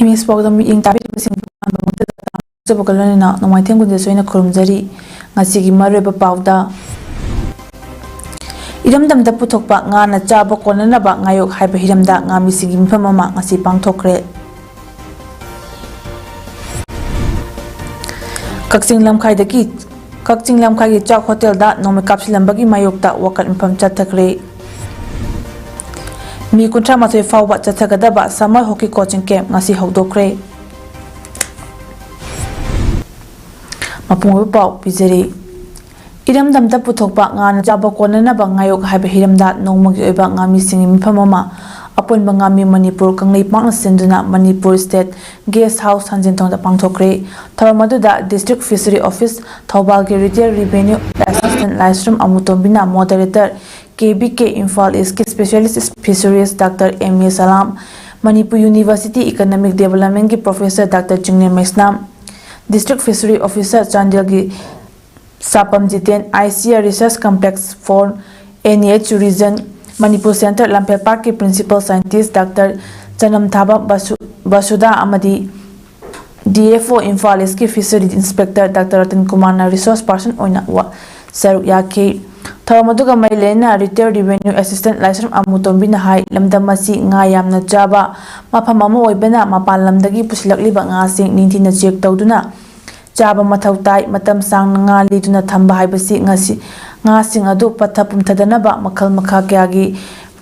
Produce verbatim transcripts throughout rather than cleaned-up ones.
ꯃꯤꯁ ꯄꯥꯎꯗ ꯃꯤꯠꯌꯦꯡ ꯇꯥꯕꯤꯔꯤꯕꯁꯤꯡꯕꯨ ꯃꯥꯟꯕ ꯃꯛꯇꯗ ꯇꯥꯖꯕꯒ ꯂꯣꯏꯅꯅ ꯅꯣꯡꯃꯥꯏꯊꯦꯝ ꯀꯨꯟꯖꯦꯁꯣꯏꯅ ꯈꯨꯔꯨꯝꯖꯔꯤ꯫ ꯉꯁꯤꯒꯤ ꯃꯔꯨꯑꯣꯏꯕ ꯄꯥꯎꯗ, ꯏꯔꯝꯗꯝꯗ ꯄꯨꯊꯣꯛꯄ ꯉꯥꯅ ꯆꯥꯕ ꯀꯣꯟꯅꯅꯕ ꯉꯥꯌꯣꯛ ꯍꯥꯏꯕ ꯍꯤꯔꯝꯗ ꯉꯥꯃꯤꯁꯤꯡꯒꯤ ꯃꯤꯐꯝ ꯑꯃ ꯉꯁꯤ ꯄꯥꯡꯊꯣꯛꯈ꯭ꯔꯦ꯫ ꯀꯛꯆꯤꯡ ꯂꯝꯈꯥꯏꯗꯒꯤ, ꯀꯛꯆꯤꯡ ꯂꯝꯈꯥꯏꯒꯤ ꯆꯥꯛ ꯍꯣꯇꯦꯜꯗ ꯅꯣꯡꯃꯩ ꯀꯥꯞꯁꯤꯜꯂꯝꯕꯒꯤ ꯃꯥꯌꯣꯛꯇ ꯋꯥꯀꯠ ꯃꯤꯐꯝ ꯆꯠꯊꯈ꯭ꯔꯦ꯫ ꯃꯤ ꯀꯨꯟꯊ꯭ꯔꯥ ꯃꯥꯊꯣꯏ ꯐꯥꯎꯕ ꯆꯠꯊꯒꯗꯕ summer hockey coaching camp ꯉꯁꯤ ꯍꯧꯗꯣꯛꯈ꯭ꯔꯦ꯫ ꯃꯄꯨꯡ ꯑꯣꯏꯕ ꯄꯥꯎ ꯄꯤꯖꯔꯤ꯫ ꯏꯔꯝꯗꯝꯗ ꯄꯨꯊꯣꯛꯄ ꯉꯥꯅ ꯆꯥꯕ ꯀꯣꯟꯅꯅꯕ ꯉꯥꯌꯣꯛ ꯍꯥꯏꯕ ꯍꯤꯔꯝꯗ ꯅꯣꯡꯃꯒꯤ ꯑꯣꯏꯕ ꯉꯥꯃꯤꯁꯤꯡꯒꯤ ꯃꯤꯐꯝ ꯑꯃ ꯑꯄꯨꯟꯕ ꯉꯥꯃꯤ ꯃꯅꯤꯄꯨꯔ ꯀꯪꯂꯩꯄꯥꯛꯅ ꯁꯤꯟꯗꯨꯅ ꯃꯅꯤꯄꯨꯔ State Guest House ꯁꯟꯖꯦꯟꯊꯣꯡꯗ ꯄꯥꯡꯊꯣꯛꯈ꯭ꯔꯦ꯫ ꯊꯧꯔꯝ ꯑꯗꯨꯗ District Fishery Office ꯊꯧꯕꯥꯜꯒꯤ Retired Revenue Assistant ꯂꯥꯏꯁ꯭ꯔꯝ ꯑꯃꯨꯇꯣꯝꯕꯤꯅ moderator, ꯀꯦ ꯕꯤ ꯀꯦ ꯏꯝꯐꯥꯜ ꯏꯁꯀꯤ Specialist Fisheries Doctor M A Salam, Manipur University Economic Development ꯀꯤ Professor Doctor ꯆꯤꯡꯂꯦꯝ ꯃꯩꯁꯅꯥꯝ, District Fishery Officer ꯆꯥꯟꯗꯦꯜꯒꯤ ꯁꯥꯄꯝ Jiten, I C A Research Complex for N E H Region, Manipur Centre ꯂꯝꯐꯦꯜꯄꯥꯛꯀꯤ Principal Scientist Doctor ꯆꯅꯝꯊꯥꯕꯝ ꯕꯁꯨ-, ꯕꯁꯨꯗꯥ ꯑꯃꯗꯤ D F O Imphal ꯏꯁꯀꯤ Fishery Inspector Doctor Ratan ꯀꯨꯃꯥꯔꯅ resource person ꯑꯣꯏꯅ ꯋꯥ-, ꯁꯔꯨꯛ ꯌꯥꯈꯤ꯫ ꯊꯧꯔꯝ ꯑꯗꯨꯒ ꯃꯔꯤ ꯂꯩꯅꯅ Retired Revenue Assistant ꯂꯥꯏꯁ꯭ꯔꯝ ꯑꯃꯨꯇꯣꯝꯕꯤꯅ ꯍꯥꯏ, ꯂꯝꯗꯝ ꯑꯁꯤ ꯉꯥ ꯌꯥꯝꯅ ꯆꯥꯕ ꯃꯐꯝ ꯑꯃ ꯑꯣꯏꯕꯅ ꯃꯄꯥꯟ ꯂꯝꯗꯒꯤ ꯄꯨꯁꯤꯜꯂꯛꯂꯤꯕ ꯉꯥꯁꯤꯡ ꯅꯤꯡꯊꯤꯅ check ꯇꯧꯗꯨꯅ ꯆꯥꯕ ꯃꯊꯧ ꯇꯥꯏ꯫ ꯃꯇꯝ ꯁꯥꯡꯅ ꯉꯥ ꯂꯤꯗꯨꯅ ꯊꯝꯕ ꯍꯥꯏꯕꯁꯤ ꯉꯁꯤ ꯉꯥꯁꯤꯡ ꯑꯗꯨ ꯄꯠꯊ ꯄꯨꯝꯊꯗꯅꯕ ꯃꯈꯜ ꯃꯈꯥ ꯀꯌꯥꯒꯤ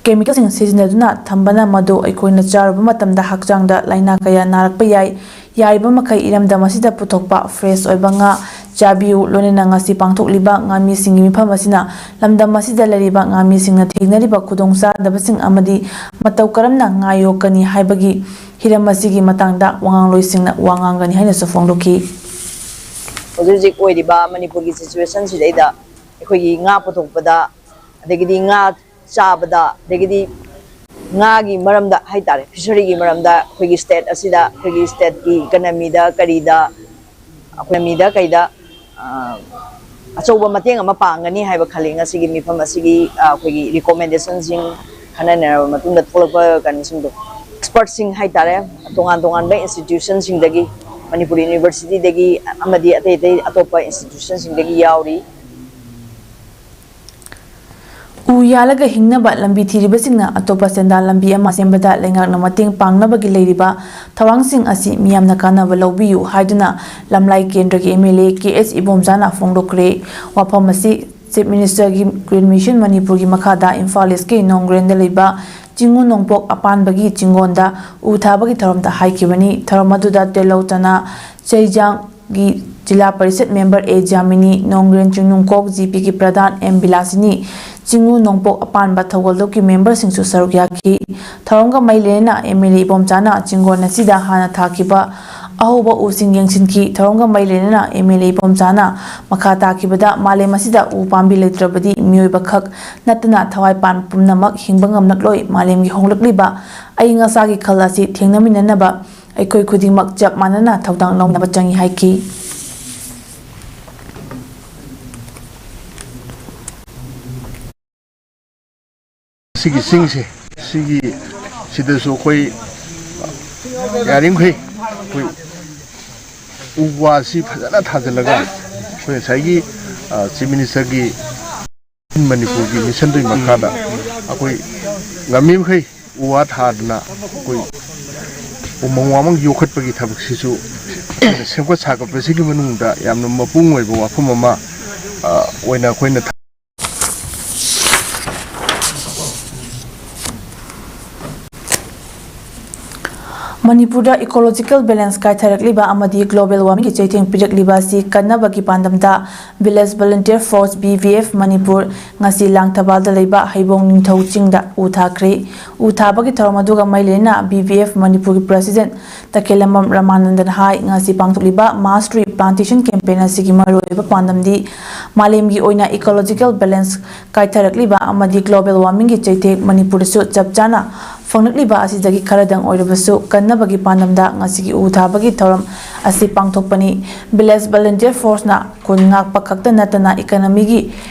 chemical ꯁꯤꯡ ꯁꯤꯖꯤꯟꯅꯗꯨꯅ ꯊꯝꯕꯅ ꯃꯗꯨ ꯑꯩꯈꯣꯏꯅ ꯆꯥꯔꯨꯕ ꯃꯇꯝꯗ ꯍꯛꯆꯥꯡꯗ ꯂꯥꯏꯅꯥ ꯀꯌꯥ ꯅꯥꯔꯛꯄ ꯌꯥꯏ꯫ ꯌꯥꯔꯤꯕ ꯃꯈꯩ ꯏꯔꯝꯗꯝ ꯑꯁꯤꯗ ꯄꯨꯊꯣꯛꯄ fresh ꯑꯣꯏꯕ ꯉꯥ ꯆꯥꯕꯤꯌꯨ꯫ ꯂꯣꯏꯅꯅ ꯉꯁꯤ ꯄꯥꯡꯊꯣꯛꯂꯤꯕ ꯉꯥꯃꯤꯁꯤꯡꯒꯤ ꯃꯤꯐꯝ ꯑꯁꯤꯅ ꯂꯝꯗꯝ ꯑꯁꯤꯗ ꯂꯩꯔꯤꯕ ꯉꯥꯃꯤꯁꯤꯡꯅ ꯊꯦꯡꯅꯔꯤꯕ ꯈꯨꯗꯣꯡꯆꯥꯗꯕꯁꯤꯡ ꯑꯃꯗꯤ ꯃꯇꯧ ꯀꯔꯝꯅ ꯉꯥ ꯌꯣꯛꯀꯅꯤ ꯍꯥꯏꯕꯒꯤ ꯍꯤꯔꯝ ꯑꯁꯤꯒꯤ ꯃꯇꯥꯡꯗ ꯋꯥꯉꯥꯡꯂꯣꯏꯁꯤꯡꯅ ꯋꯥ ꯉꯥꯡꯒꯅꯤ ꯍꯥꯏꯅꯁꯨ ꯐꯣꯡꯗꯣꯛꯈꯤ꯫ ꯍꯧꯖꯤꯛ ꯍꯧꯖꯤꯛ ꯑꯣꯏꯔꯤꯕ ꯃꯅꯤꯄꯨꯔꯒꯤ situation ꯁꯤꯗꯩꯗ ꯑꯩꯈꯣꯏꯒꯤ ꯉꯥ ꯄꯨꯊꯣꯛꯄꯗ, ꯑꯗꯒꯤꯗꯤ ꯉꯥ ꯆꯥꯕꯗ, ꯑꯗꯒꯤꯗꯤ ꯉꯥꯒꯤ ꯃꯔꯝꯗ ꯍꯥꯏꯇꯥꯔꯦ, fishery ꯒꯤ ꯃꯔꯝꯗ ꯑꯩꯈꯣꯏꯒꯤ state ꯑꯁꯤꯗ, ꯑꯩꯈꯣꯏꯒꯤ state ꯀꯤ economy ꯗ ꯀꯔꯤꯗ, economy ꯗ ꯀꯩꯗ, ꯑ, ꯑꯆꯧꯕ ꯃꯇꯦꯡ ꯑꯃ ꯄꯥꯡꯒꯅꯤ ꯍꯥꯏꯕ ꯈꯜꯂꯤ꯫ ꯉꯁꯤꯒꯤ ꯃꯤꯐꯝ ꯑꯁꯤꯒꯤ, ꯑ, ꯑꯩꯈꯣꯏꯒꯤ recommendation ꯁꯤꯡ ꯈꯟꯅ ꯅꯩꯅꯔꯕ ꯃꯇꯨꯡꯗ ꯊꯣꯛꯂꯛꯄ ꯀꯩꯅꯣꯁꯤꯡꯗꯣ꯫ ꯑꯦꯛꯁꯄꯔꯠꯁꯤꯡ ꯍꯥꯏꯇꯥꯔꯦ, ꯇꯣꯉꯥꯟ ꯇꯣꯉꯥꯟꯕ ꯏꯟꯁꯇꯤꯇ꯭ꯌꯨꯁꯟꯁꯤꯡꯗꯒꯤ, ꯃꯅꯤꯄꯨꯔ ꯌꯨꯅꯤꯚꯔꯁꯤꯇꯤꯗꯒꯤ ꯑꯃꯗꯤ ꯑꯇꯩ ꯑꯇꯩ ꯑꯇꯣꯞꯄ ꯏꯟꯁꯇꯤꯇ꯭ꯌꯨꯁꯟꯁꯤꯡꯗꯒꯤ ꯌꯥꯎꯔꯤ꯫ ꯎ ꯌꯥꯜꯂꯒ ꯍꯤꯡꯅꯕ ꯂꯝꯕꯤ ꯊꯤꯔꯤꯕꯁꯤꯡꯅ ꯑꯇꯣꯞꯄ ꯁꯦꯟꯗꯥꯟ ꯂꯝꯕꯤ ꯑꯃ ꯁꯦꯝꯕꯗ ꯂꯩꯉꯥꯛꯅ ꯃꯇꯦꯡ ꯄꯥꯡꯅꯕꯒꯤ ꯂꯩꯔꯤꯕ ꯊꯧꯔꯥꯡꯁꯤꯡ ꯑꯁꯤ ꯃꯤꯌꯥꯝꯅ ꯀꯥꯟꯅꯕ ꯂꯧꯕꯤꯌꯨ ꯍꯥꯏꯗꯨꯅ ꯂꯝꯂꯥꯏ ꯀꯦꯟꯗ꯭ꯔꯒꯤ ꯑꯦꯝ ꯑꯦꯜ ꯑꯦ ꯀꯦ ꯑꯦꯁ ꯏꯕꯣꯝꯆꯥꯅ ꯐꯣꯡꯗꯣꯛꯈ꯭ꯔꯦ꯫ ꯋꯥꯐꯝ ꯑꯁꯤ ꯆꯤꯐ ꯃꯤꯅꯤꯁꯇꯔꯒꯤ ꯒ꯭ꯔꯤꯟ ꯃꯤꯁꯟ ꯃꯅꯤꯄꯨꯔꯒꯤ ꯃꯈꯥꯗ ꯏꯝꯐꯥꯜ ꯏꯁꯀꯤ ꯅꯣꯡꯒ꯭ꯔꯦꯟꯗ ꯂꯩꯕ ꯆꯤꯡꯉꯨ ꯅꯣꯡꯄꯣꯛ ꯑꯄꯥꯟꯕꯒꯤ ꯆꯤꯡꯒꯣꯟꯗ ꯎ ꯊꯥꯕꯒꯤ ꯊꯧꯔꯝꯗ ꯍꯥꯏꯈꯤꯕꯅꯤ꯫ ꯊꯧꯔꯝ ꯑꯗꯨꯗ ꯇꯦꯂꯧ ꯆꯅꯥ ꯆꯩꯖꯥꯡꯒꯤ ꯖꯤꯂꯥ ꯄꯔꯤꯁꯠ ꯃꯦꯝꯕꯔ ꯑꯦ ꯖꯥꯃꯤꯅꯤ, ꯅꯣꯡꯒ꯭ꯔꯦꯟ ꯆꯤꯡꯅꯨꯡꯀꯣꯛ ꯖꯤ ꯄꯤꯒꯤ ꯄ꯭ꯔꯙꯥꯟ ꯑꯦꯝ ꯕꯤꯂꯥꯁꯤꯅꯤ, ꯆꯤꯡꯉꯨ ꯅꯣꯡꯄꯣꯛ ꯑꯄꯥꯟꯕ ꯊꯧꯒꯜꯂꯨꯞꯀꯤ ꯃꯦꯝꯕꯔꯁꯤꯡꯁꯨ ꯁꯔꯨꯛ ꯌꯥꯈꯤ꯫ ꯊꯧꯔꯝꯒ ꯃꯔꯤ ꯂꯩꯅꯅ ꯑꯦꯝ ꯑꯦꯜ ꯑꯦ ꯏꯕꯣꯝꯆꯥꯅ ꯆꯤꯡꯒꯣꯟ ꯑꯁꯤꯗ ꯍꯥꯟꯅ ꯊꯥꯈꯤꯕ ꯑꯍꯧꯕ ꯎꯁꯤꯡ ꯌꯦꯡꯁꯤꯟꯈꯤ꯫ ꯊꯧꯔꯝꯒ ꯃꯔꯤ ꯂꯩꯅꯅ ꯑꯦꯝ ꯑꯦꯜ ꯑꯦ ꯏꯕꯣꯝꯆꯥꯅ ꯃꯈꯥ ꯇꯥꯈꯤꯕꯗ, ꯃꯥꯂꯦꯝ ꯑꯁꯤꯗ ꯎ ꯄꯥꯝꯕꯤ ꯂꯩꯇ꯭ꯔꯕꯗꯤ ꯃꯤꯑꯣꯏꯕ ꯈꯛ ꯅꯠꯇꯅ ꯊꯋꯥꯏ ꯄꯥꯟꯕ ꯄꯨꯝꯅꯃꯛ ꯍꯤꯡꯕ ꯉꯝꯂꯛꯂꯣꯏ꯫ ꯃꯥꯂꯦꯝꯒꯤ ꯍꯣꯡꯂꯛꯂꯤꯕ ꯑꯏꯪ ꯑꯁꯥꯒꯤ ꯈꯜ ꯑꯁꯤ ꯊꯦꯡꯅꯃꯤꯟꯅꯅꯕ ꯑꯩꯈꯣꯏ ꯈꯨꯗꯤꯡꯃꯛ ꯆꯞ ꯃꯥꯟꯅꯅ ꯊꯧꯗꯥꯡ ꯂꯧꯃꯤꯟꯅꯕ ꯆꯪꯏ ꯍꯥꯏꯈꯤ꯫ ꯁꯤꯒꯤ ꯆꯤꯡꯁꯦ, ꯁꯤꯒꯤ, ꯁꯤꯗꯁꯨ ꯑꯩꯈꯣꯏ ꯌꯥꯔꯤꯃꯈꯩ ꯑꯩꯈꯣꯏ ꯎ ꯋꯥꯁꯤ ꯐꯖꯅ ꯊꯥꯖꯤꯜꯂꯒ, ꯑꯩꯈꯣꯏ ꯉꯁꯥꯏꯒꯤ, ꯑ, ꯆꯤꯐ ꯃꯤꯅꯤꯁꯇꯔꯒꯤ ꯃꯅꯤꯄꯨꯔꯒꯤ ꯃꯤꯁꯟꯗꯨꯒꯤ ꯃꯈꯥꯗ ꯑꯩꯈꯣꯏ ꯉꯝꯃꯤꯃꯈꯩ ꯎ ꯋꯥ ꯊꯥꯗꯅ ꯑꯩꯈꯣꯏ ꯎꯃꯪ ꯋꯥꯃꯪ ꯌꯣꯛꯈꯠꯄꯒꯤ ꯊꯕꯛꯁꯤꯁꯨ ꯑꯩꯈꯣꯏꯅ ꯁꯦꯝꯒꯠ ꯁꯥꯒꯠꯄꯁꯤꯒꯤ ꯃꯅꯨꯡꯗ ꯌꯥꯝꯅ ꯃꯄꯨꯡ ꯑꯣꯏꯕ ꯋꯥꯐꯝ ꯑꯃ, ꯑ, ꯑꯣꯏꯅ ꯑꯩꯈꯣꯏꯅ ꯊ- ꯃꯅꯤꯄꯨꯔꯗ ꯏꯀꯣꯂꯣꯖꯤꯀꯦꯜ ꯕꯦꯂꯦꯟꯁ ꯀꯥꯏꯊꯔꯛꯂꯤꯕ ꯑꯃꯗꯤ ꯒ꯭ꯂꯣꯕꯦꯜ ꯋꯥꯔꯃꯤꯡꯒꯤ ꯆꯩꯊꯦꯡ ꯄꯤꯔꯛꯂꯤꯕ ꯑꯁꯤ ꯀꯟꯅꯕꯒꯤ ꯄꯥꯟꯗꯝꯗ village volunteer force, V V F, Manipur ꯉꯁꯤ ꯂꯥꯡꯊꯕꯥꯜꯗ ꯂꯩꯕ ꯍꯩꯕꯣꯡ ꯅꯤꯡꯊꯧ ꯆꯤꯡꯗ ꯎ ꯊꯥꯈ꯭ꯔꯦ꯫ ꯎ ꯊꯥꯕꯒꯤ ꯊꯧꯔꯝ ꯑꯗꯨꯒ ꯃꯔꯤ ꯂꯩꯅꯅ ꯚꯤ ꯚꯤ ꯑꯦꯐ ꯃꯅꯤꯄꯨꯔꯒꯤ ꯄ꯭ꯔꯁꯤꯗꯦꯟ ꯇꯈꯦꯜꯂꯝꯕꯝ ꯔꯃꯥꯅꯟꯗꯟ ꯍꯥꯏ, ꯉꯁꯤ ꯄꯥꯡꯊꯣꯛꯂꯤꯕ mass tree plantation campaign ꯑꯁꯤꯒꯤ ꯃꯔꯨꯑꯣꯏꯕ ꯄꯥꯟꯗꯝꯗꯤ ꯃꯥꯂꯦꯝꯒꯤ ꯑꯣꯏꯅ ꯏꯀꯣꯂꯣꯖꯤꯀꯦꯜ ꯕꯦꯂꯦꯟꯁ ꯀꯥꯏꯊꯔꯛꯂꯤꯕ ꯑꯃꯗꯤ ꯒ꯭ꯂꯣꯕꯦꯜ ꯋꯥꯔꯃꯤꯡꯒꯤ ꯆꯩꯊꯦꯡ ꯃꯅꯤꯄꯨꯔꯗꯁꯨ ꯆꯞ ꯆꯥꯅ ꯐꯪꯂꯛꯂꯤꯕ ꯑꯁꯤꯗꯒꯤ ꯈꯔꯗꯪ ꯑꯣꯏꯔꯕꯁꯨ ꯀꯟꯅꯕꯒꯤ ꯄꯥꯟꯗꯝꯗ ꯉꯁꯤꯒꯤ ꯎ ꯊꯥꯕꯒꯤ ꯊꯧꯔꯝ ꯑꯁꯤ ꯄꯥꯡꯊꯣꯛꯄꯅꯤ꯫ ꯚꯤꯂꯦꯖ ꯚꯣꯂꯨꯟꯇꯤꯌꯔ ꯐꯣꯔꯁꯅ ꯈꯨꯟ ꯉꯥꯛꯄ ꯈꯛꯇ ꯅꯠꯇꯅ ꯏꯀꯅꯃꯤꯒꯤ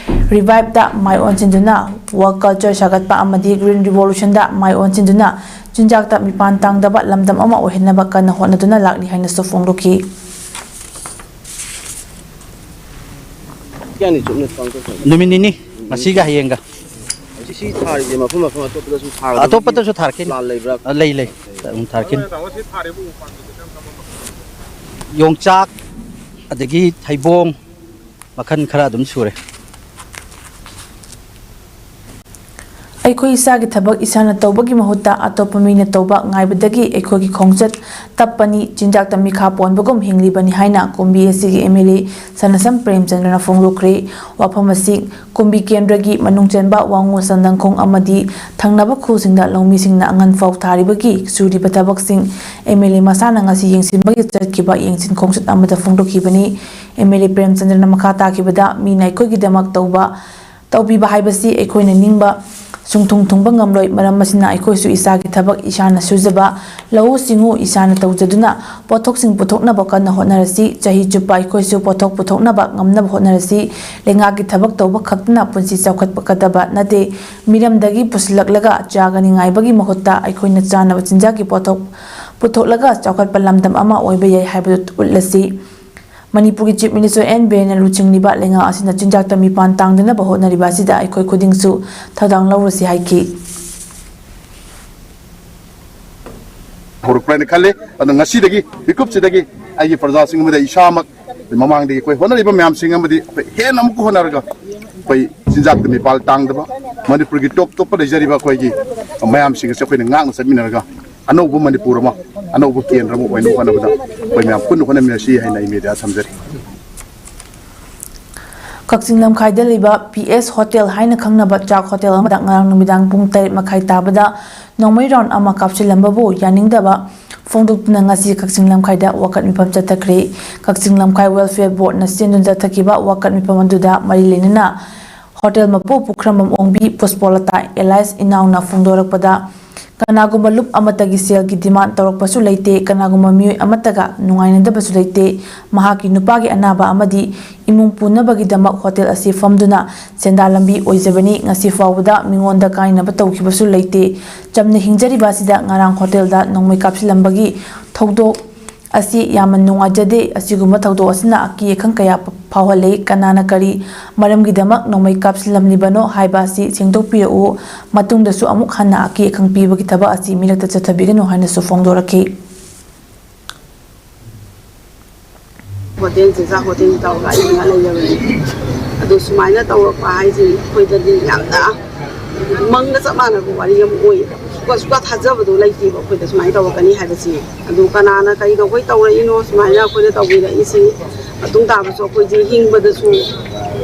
ꯔꯤꯚꯥꯏꯚꯇ ꯃꯥꯏ ꯑꯣꯟꯁꯤꯟꯗꯨꯅ, ꯋꯥꯔꯛ ꯀꯜꯆꯔ ꯁꯥꯒꯠꯄ ꯑꯃꯗꯤ ꯒ꯭ꯔꯤꯟ ꯔꯤꯚꯣꯂꯨꯁꯟꯗ ꯃꯥꯏ ꯑꯣꯟꯁꯤꯟꯗꯨꯅ ꯆꯤꯟꯖꯥꯛꯇ ꯃꯤꯄꯥꯟ ꯇꯥꯡꯗꯕ ꯂꯝꯗꯝ ꯑꯃ ꯑꯣꯏꯍꯟꯅꯕ ꯀꯟꯅ ꯍꯣꯠꯅꯗꯨꯅ ꯂꯥꯛꯂꯤ ꯍꯥꯏꯅꯁꯨ ꯐꯣꯡꯗꯣꯛꯈꯤ꯫ ꯀꯌꯥꯅꯤ ꯆꯨꯞꯅ ꯄꯥꯡꯊꯣꯛꯈ꯭ꯔꯦ? ꯅꯨꯃꯤꯠ ꯅꯤꯅꯤ, ꯉꯁꯤꯒ ꯍꯌꯦꯡꯒ꯫ ꯁꯤ ꯊꯥꯔꯤꯁꯦ ꯃꯐꯝ ꯃꯐꯝ ꯑꯇꯣꯞꯄꯗꯁꯨ ꯊꯥꯒꯗꯕꯒꯤ ꯑꯇꯣꯞꯄꯗꯁꯨ ꯊꯥꯔꯛꯈꯤꯅꯤ꯫ ꯄ꯭ꯂꯥꯟ ꯂꯩꯕ꯭ꯔꯥ? ꯑ, ꯂꯩ ꯂꯩ꯫ ꯑꯗꯨꯝ ꯊꯥꯔꯛꯈꯤꯅꯤ꯫ ꯌꯣꯡꯆꯥꯛ, ꯑꯗꯒꯤ ꯊꯩꯕꯣꯡ, ꯃꯈꯜ ꯈꯔ ꯑꯗꯨꯝ ꯁꯨꯔꯦ꯫ ꯑꯩꯈꯣꯏ ꯏꯁꯥꯒꯤ ꯊꯕꯛ ꯏꯁꯥꯅ ꯇꯧꯕꯒꯤ ꯃꯍꯨꯠꯇ ꯑꯇꯣꯞꯄ ꯃꯤꯅ ꯇꯧꯕ ꯉꯥꯏꯕꯗꯒꯤ ꯑꯩꯈꯣꯏꯒꯤ ꯈꯣꯡꯆꯠ ꯇꯞꯄꯅꯤ, ꯆꯤꯟꯖꯥꯛꯇ ꯃꯤꯈꯥ ꯄꯣꯟꯕꯒꯨꯝ ꯍꯤꯡꯂꯤꯕꯅꯤ ꯍꯥꯏꯅ ꯀꯨꯝꯕꯤ ꯑꯁꯤꯒꯤ ꯑꯦꯝ ꯑꯦꯜ ꯑꯦ ꯁꯅꯥꯁꯝ ꯄ꯭ꯔꯦꯝꯆꯟꯗ꯭ꯔꯅ ꯐꯣꯡꯗꯣꯛꯈ꯭ꯔꯦ꯫ ꯋꯥꯐꯝ ꯑꯁꯤ ꯀꯨꯝꯕꯤ ꯀꯦꯟꯗ꯭ꯔꯒꯤ ꯃꯅꯨꯡ ꯆꯟꯕ ꯋꯥꯉꯨ ꯁꯟꯗꯪꯈꯣꯡ ꯑꯃꯗꯤ ꯊꯪꯅꯕ ꯈꯨꯜꯁꯤꯡꯗ ꯂꯧꯃꯤꯁꯤꯡꯅ ꯑꯉꯟ ꯐꯧ ꯊꯥꯔꯤꯕꯒꯤ ꯁꯨꯔꯤꯕ ꯊꯕꯛꯁꯤꯡ ꯑꯦꯝ ꯑꯦꯜ ꯑꯦ ꯃꯁꯥꯅ ꯉꯁꯤ ꯌꯦꯡꯁꯤꯟꯕꯒꯤ ꯆꯠꯈꯤꯕ ꯌꯦꯡꯁꯤꯟ ꯈꯣꯡꯆꯠ ꯑꯃꯗ ꯐꯣꯡꯗꯣꯛꯈꯤꯕꯅꯤ꯫ ꯑꯦꯝ ꯑꯦꯜ ꯑꯦ ꯄ꯭ꯔꯦꯝꯆꯟꯗ꯭ꯔꯅ ꯃꯈꯥ ꯇꯥꯈꯤꯕꯗ, ꯃꯤꯅ ꯑꯩꯈꯣꯏꯒꯤꯗꯃꯛ ꯇꯧꯕ ꯇꯧꯕꯤꯕ ꯍꯥꯏꯕꯁꯤ ꯑꯩꯈꯣꯏꯅ ꯅꯤꯡꯕ ꯁꯨꯡꯊꯨꯡ ꯊꯨꯡꯕ ꯉꯝꯂꯣꯏ꯫ ꯃꯔꯝ ꯑꯁꯤꯅ ꯑꯩꯈꯣꯏꯁꯨ ꯏꯁꯥꯒꯤ ꯊꯕꯛ ꯏꯁꯥꯅ ꯁꯨꯖꯕ, ꯂꯧꯎ ꯁꯤꯡꯎ ꯏꯁꯥꯅ ꯇꯧꯖꯗꯨꯅ ꯄꯣꯠꯊꯣꯛꯁꯤꯡ ꯄꯨꯊꯣꯛꯅꯕ ꯀꯟꯅ ꯍꯣꯠꯅꯔꯁꯤ꯫ ꯆꯍꯤ ꯆꯨꯞꯄ ꯑꯩꯈꯣꯏꯁꯨ ꯄꯣꯠꯊꯣꯛ ꯄꯨꯊꯣꯛꯅꯕ ꯉꯝꯅꯕ ꯍꯣꯠꯅꯔꯁꯤ꯫ ꯂꯩꯉꯥꯛꯀꯤ ꯊꯕꯛ ꯇꯧꯕ ꯈꯛꯇꯅ ꯄꯨꯟꯁꯤ ꯆꯥꯎꯈꯠꯀꯗꯕ ꯅꯠꯇꯦ꯫ ꯃꯤꯔꯝꯗꯒꯤ ꯄꯨꯁꯤꯜꯂꯛꯂꯒ ꯆꯥꯒꯅꯤ ꯉꯥꯏꯕꯒꯤ ꯃꯍꯨꯠꯇ ꯑꯩꯈꯣꯏꯅ ꯆꯥꯅꯕ ꯆꯤꯟꯖꯥꯛꯀꯤ ꯄꯣꯠꯊꯣꯛ ꯄꯨꯊꯣꯛꯂꯒ ꯆꯥꯎꯈꯠꯄ ꯂꯝꯗꯝ ꯑꯃ ꯑꯣꯏꯕ ꯌꯥꯏ ꯍꯥꯏꯕꯗꯨ ꯎꯠꯂꯁꯤ꯫ ꯃꯅꯤꯄꯨꯔꯒꯤ Chief Minister ꯑꯦꯟ ꯕꯤꯔꯦꯟꯅ ꯂꯨꯆꯤꯡꯂꯤꯕ ꯂꯩꯉꯥꯛ ꯑꯁꯤꯅ ꯆꯤꯟꯖꯥꯛꯇ ꯃꯤꯄꯥꯟ ꯇꯥꯡꯗꯅꯕ ꯍꯣꯠꯅꯔꯤꯕ ꯑꯁꯤꯗ ꯑꯩꯈꯣꯏ ꯈꯨꯗꯤꯡꯁꯨ ꯊꯧꯗꯥꯡ ꯂꯧꯔꯁꯤ ꯍꯥꯏꯈꯤ꯫ ꯍꯧꯔꯛꯄ꯭ꯔꯥ ꯍꯥꯏꯅ ꯈꯜꯂꯤ꯫ ꯑꯗꯣ ꯉꯁꯤꯗꯒꯤ, ꯃꯤꯀꯨꯞꯁꯤꯗꯒꯤ ꯑꯩꯒꯤ ꯄ꯭ꯔꯖꯥꯁꯤꯡ ꯑꯃꯗꯤ ꯏꯁꯥꯃꯛ, ꯃꯃꯥꯡꯗꯒꯤ ꯑꯩꯈꯣꯏ ꯍꯣꯠꯅꯔꯤꯕ ꯃꯌꯥꯝꯁꯤꯡ ꯑꯃꯗꯤ ꯑꯩꯈꯣꯏ ꯍꯦꯟꯅ ꯑꯃꯨꯛꯀ ꯍꯣꯠꯅꯔꯒ ꯑꯩꯈꯣꯏ ꯆꯤꯟꯖꯥꯛꯇ ꯃꯤꯄꯥꯜ ꯇꯥꯡꯗꯕ, ꯃꯅꯤꯄꯨꯔꯒꯤ ꯇꯣꯞ ꯇꯣꯞꯄ ꯂꯩꯖꯔꯤꯕ ꯑꯩꯈꯣꯏꯒꯤ ꯃꯌꯥꯝꯁꯤꯡ ꯑꯁꯦ ꯑꯩꯈꯣꯏꯅ ꯉꯥꯛꯅ ꯆꯠꯃꯤꯟꯅꯔꯒ ꯑꯅꯧꯕ ꯃꯅꯤꯄꯨꯔ ꯑꯃ, ꯑꯅꯧꯕ ꯀꯦꯟꯗ꯭ꯔ ꯑꯃ ꯑꯣꯏꯅꯕ ꯍꯣꯠꯅꯕꯗ ꯑꯩꯈꯣꯏ ꯃꯌꯥꯝ ꯄꯨꯟꯅ ꯍꯣꯠꯅꯃꯤꯟꯅꯁꯤ ꯍꯥꯏꯅ ꯑꯩ ꯃꯦꯗꯤꯌꯥ ꯊꯝꯖꯔꯤ꯫ ꯀꯛꯆꯤꯡ ꯂꯝꯈꯥꯏꯗ ꯂꯩꯕ ꯄꯤ ꯑꯦꯁ ꯍꯣꯇꯦꯜ ꯍꯥꯏꯅ ꯈꯪꯅꯕ ꯆꯥꯛ ꯍꯣꯇꯦꯜ ꯑꯃꯗ ꯉꯔꯥꯡ ꯅꯨꯃꯤꯗꯥꯡ ꯄꯨꯡ ꯇꯔꯦꯠ ꯃꯈꯥꯏ ꯇꯥꯕꯗ ꯅꯣꯡꯃꯩ ꯔꯥꯎꯟ ꯑꯃ ꯀꯥꯞꯁꯤꯜꯂꯝꯕꯕꯨ ꯌꯥꯅꯤꯡꯗꯕ ꯐꯣꯡꯗꯣꯛꯇꯨꯅ ꯉꯁꯤ ꯀꯛꯆꯤꯡ ꯂꯝꯈꯥꯏꯗ ꯋꯥꯀꯠ ꯃꯤꯐꯝ ꯆꯠꯊꯈ꯭ꯔꯦ꯫ ꯀꯛꯆꯤꯡ ꯂꯝꯈꯥꯏ ꯋꯦꯜꯐꯤꯌꯔ ꯕꯣꯔꯗꯅ ꯁꯤꯟꯗꯨꯅ ꯆꯠꯊꯈꯤꯕ ꯋꯥꯀꯠ ꯃꯤꯐꯝ ꯑꯗꯨꯗ ꯃꯔꯤ ꯂꯩꯅꯅ ꯍꯣꯇꯦꯜ ꯃꯄꯨ ꯄꯨꯈ꯭ꯔꯝꯕꯝ ꯑꯣꯡꯕꯤ ꯄꯨꯁꯄꯣꯂꯇꯥ ꯑꯦꯂꯥꯏꯁ ꯏꯅꯥꯎꯅ ꯐꯣꯡꯗꯣꯔꯛꯄꯗ, ꯀꯅꯥꯒꯨꯝꯕ ꯂꯨꯞ ꯑꯃꯠꯇꯒꯤ ꯁꯦꯜꯒꯤ ꯗꯤꯃꯥꯟ ꯇꯧꯔꯛꯄꯁꯨ ꯂꯩꯇꯦ, ꯀꯅꯥꯒꯨꯝꯕ ꯃꯤꯑꯣꯏ ꯑꯃꯠꯇꯒ ꯅꯨꯡꯉꯥꯏꯅꯗꯕꯁꯨ ꯂꯩꯇꯦ꯫ ꯃꯍꯥꯛꯀꯤ ꯅꯨꯄꯥꯒꯤ ꯑꯅꯥꯕ ꯑꯃꯗꯤ ꯏꯃꯨꯡ ꯄꯨꯅꯕꯒꯤꯗꯃꯛ ꯍꯣꯇꯦꯜ ꯑꯁꯤ ꯐꯝꯗꯨꯅ ꯁꯦꯟꯗꯥꯟ ꯂꯝꯕꯤ ꯑꯣꯏꯖꯕꯅꯤ꯫ ꯉꯁꯤ ꯐꯥꯎꯕꯗ ꯃꯤꯉꯣꯟꯗ ꯀꯥꯏꯅꯕ ꯇꯧꯈꯤꯕꯁꯨ ꯂꯩꯇꯦ꯫ ꯆꯝꯅ ꯍꯤꯡꯖꯔꯤꯕ ꯑꯁꯤꯗ ꯉꯔꯥꯡ ꯍꯣꯇꯦꯜꯗ ꯅꯣꯡꯃꯩ ꯀꯥꯞꯁꯤꯜꯂꯝꯕꯒꯤ ꯊꯧꯗꯣꯛ ꯑꯁꯤ ꯌꯥꯝꯅ ꯅꯨꯡꯉꯥꯏꯖꯗꯦ꯫ ꯑꯁꯤꯒꯨꯝꯕ ꯊꯧꯗꯣꯛ ꯑꯁꯤꯅ ꯑꯀꯤ ꯑꯈꯪ ꯀꯌꯥ ꯐꯥꯎꯍꯜꯂꯤ꯫ ꯀꯅꯥꯅ ꯀꯔꯤ ꯃꯔꯝꯒꯤꯗꯃꯛ ꯅꯣꯡꯃꯩ ꯀꯥꯞꯁꯤꯜꯂꯝꯂꯤꯕꯅꯣ ꯍꯥꯏꯕ ꯑꯁꯤ ꯁꯦꯡꯗꯣꯛꯄꯤꯔꯛꯎ꯫ ꯃꯇꯨꯡꯗꯁꯨ ꯑꯃꯨꯛ ꯍꯟꯅ ꯑꯀꯤ ꯑꯈꯪ ꯄꯤꯕꯒꯤ ꯊꯕꯛ ꯑꯁꯤ ꯃꯤꯔꯛꯇ ꯆꯠꯊꯕꯤꯒꯅꯨ ꯍꯥꯏꯅꯁꯨ ꯐꯣꯡꯗꯣꯔꯛꯈꯤ꯫ ꯍꯣꯇꯦꯜ ꯆꯤꯟꯖꯥꯛ ꯍꯣꯇꯦꯜ ꯇꯧꯔꯒ ꯑꯩ ꯉꯥ ꯂꯩꯖꯕꯅꯤ꯫ ꯑꯗꯨ ꯁꯨꯃꯥꯏꯅ ꯇꯧꯔꯛꯄ ꯍꯥꯏꯁꯦ ꯑꯩꯈꯣꯏꯗꯗꯤ ꯌꯥꯝꯅ ꯃꯪꯒ ꯆꯞ ꯃꯥꯟꯅꯕ ꯋꯥꯔꯤ ꯑꯃ ꯑꯣꯏꯌꯦꯕ꯫ ꯁꯨꯀ ꯁꯨꯀ ꯊꯥꯖꯕꯗꯣ ꯂꯩꯇꯦꯕ ꯑꯩꯈꯣꯏꯗ ꯁꯨꯃꯥꯏꯅ ꯇꯧꯔꯛꯀꯅꯤ ꯍꯥꯏꯕꯁꯤ꯫ ꯑꯗꯨ ꯀꯅꯥꯅ ꯀꯩꯗꯧꯕꯩ ꯇꯧꯔꯛꯏꯅꯣ ꯁꯨꯃꯥꯏꯅ ꯑꯩꯈꯣꯏꯗ ꯇꯧꯕꯤꯔꯛꯏꯁꯤ? ꯃꯇꯨꯡ ꯇꯥꯕꯁꯨ ꯑꯩꯈꯣꯏꯁꯦ ꯍꯤꯡꯕꯗꯁꯨ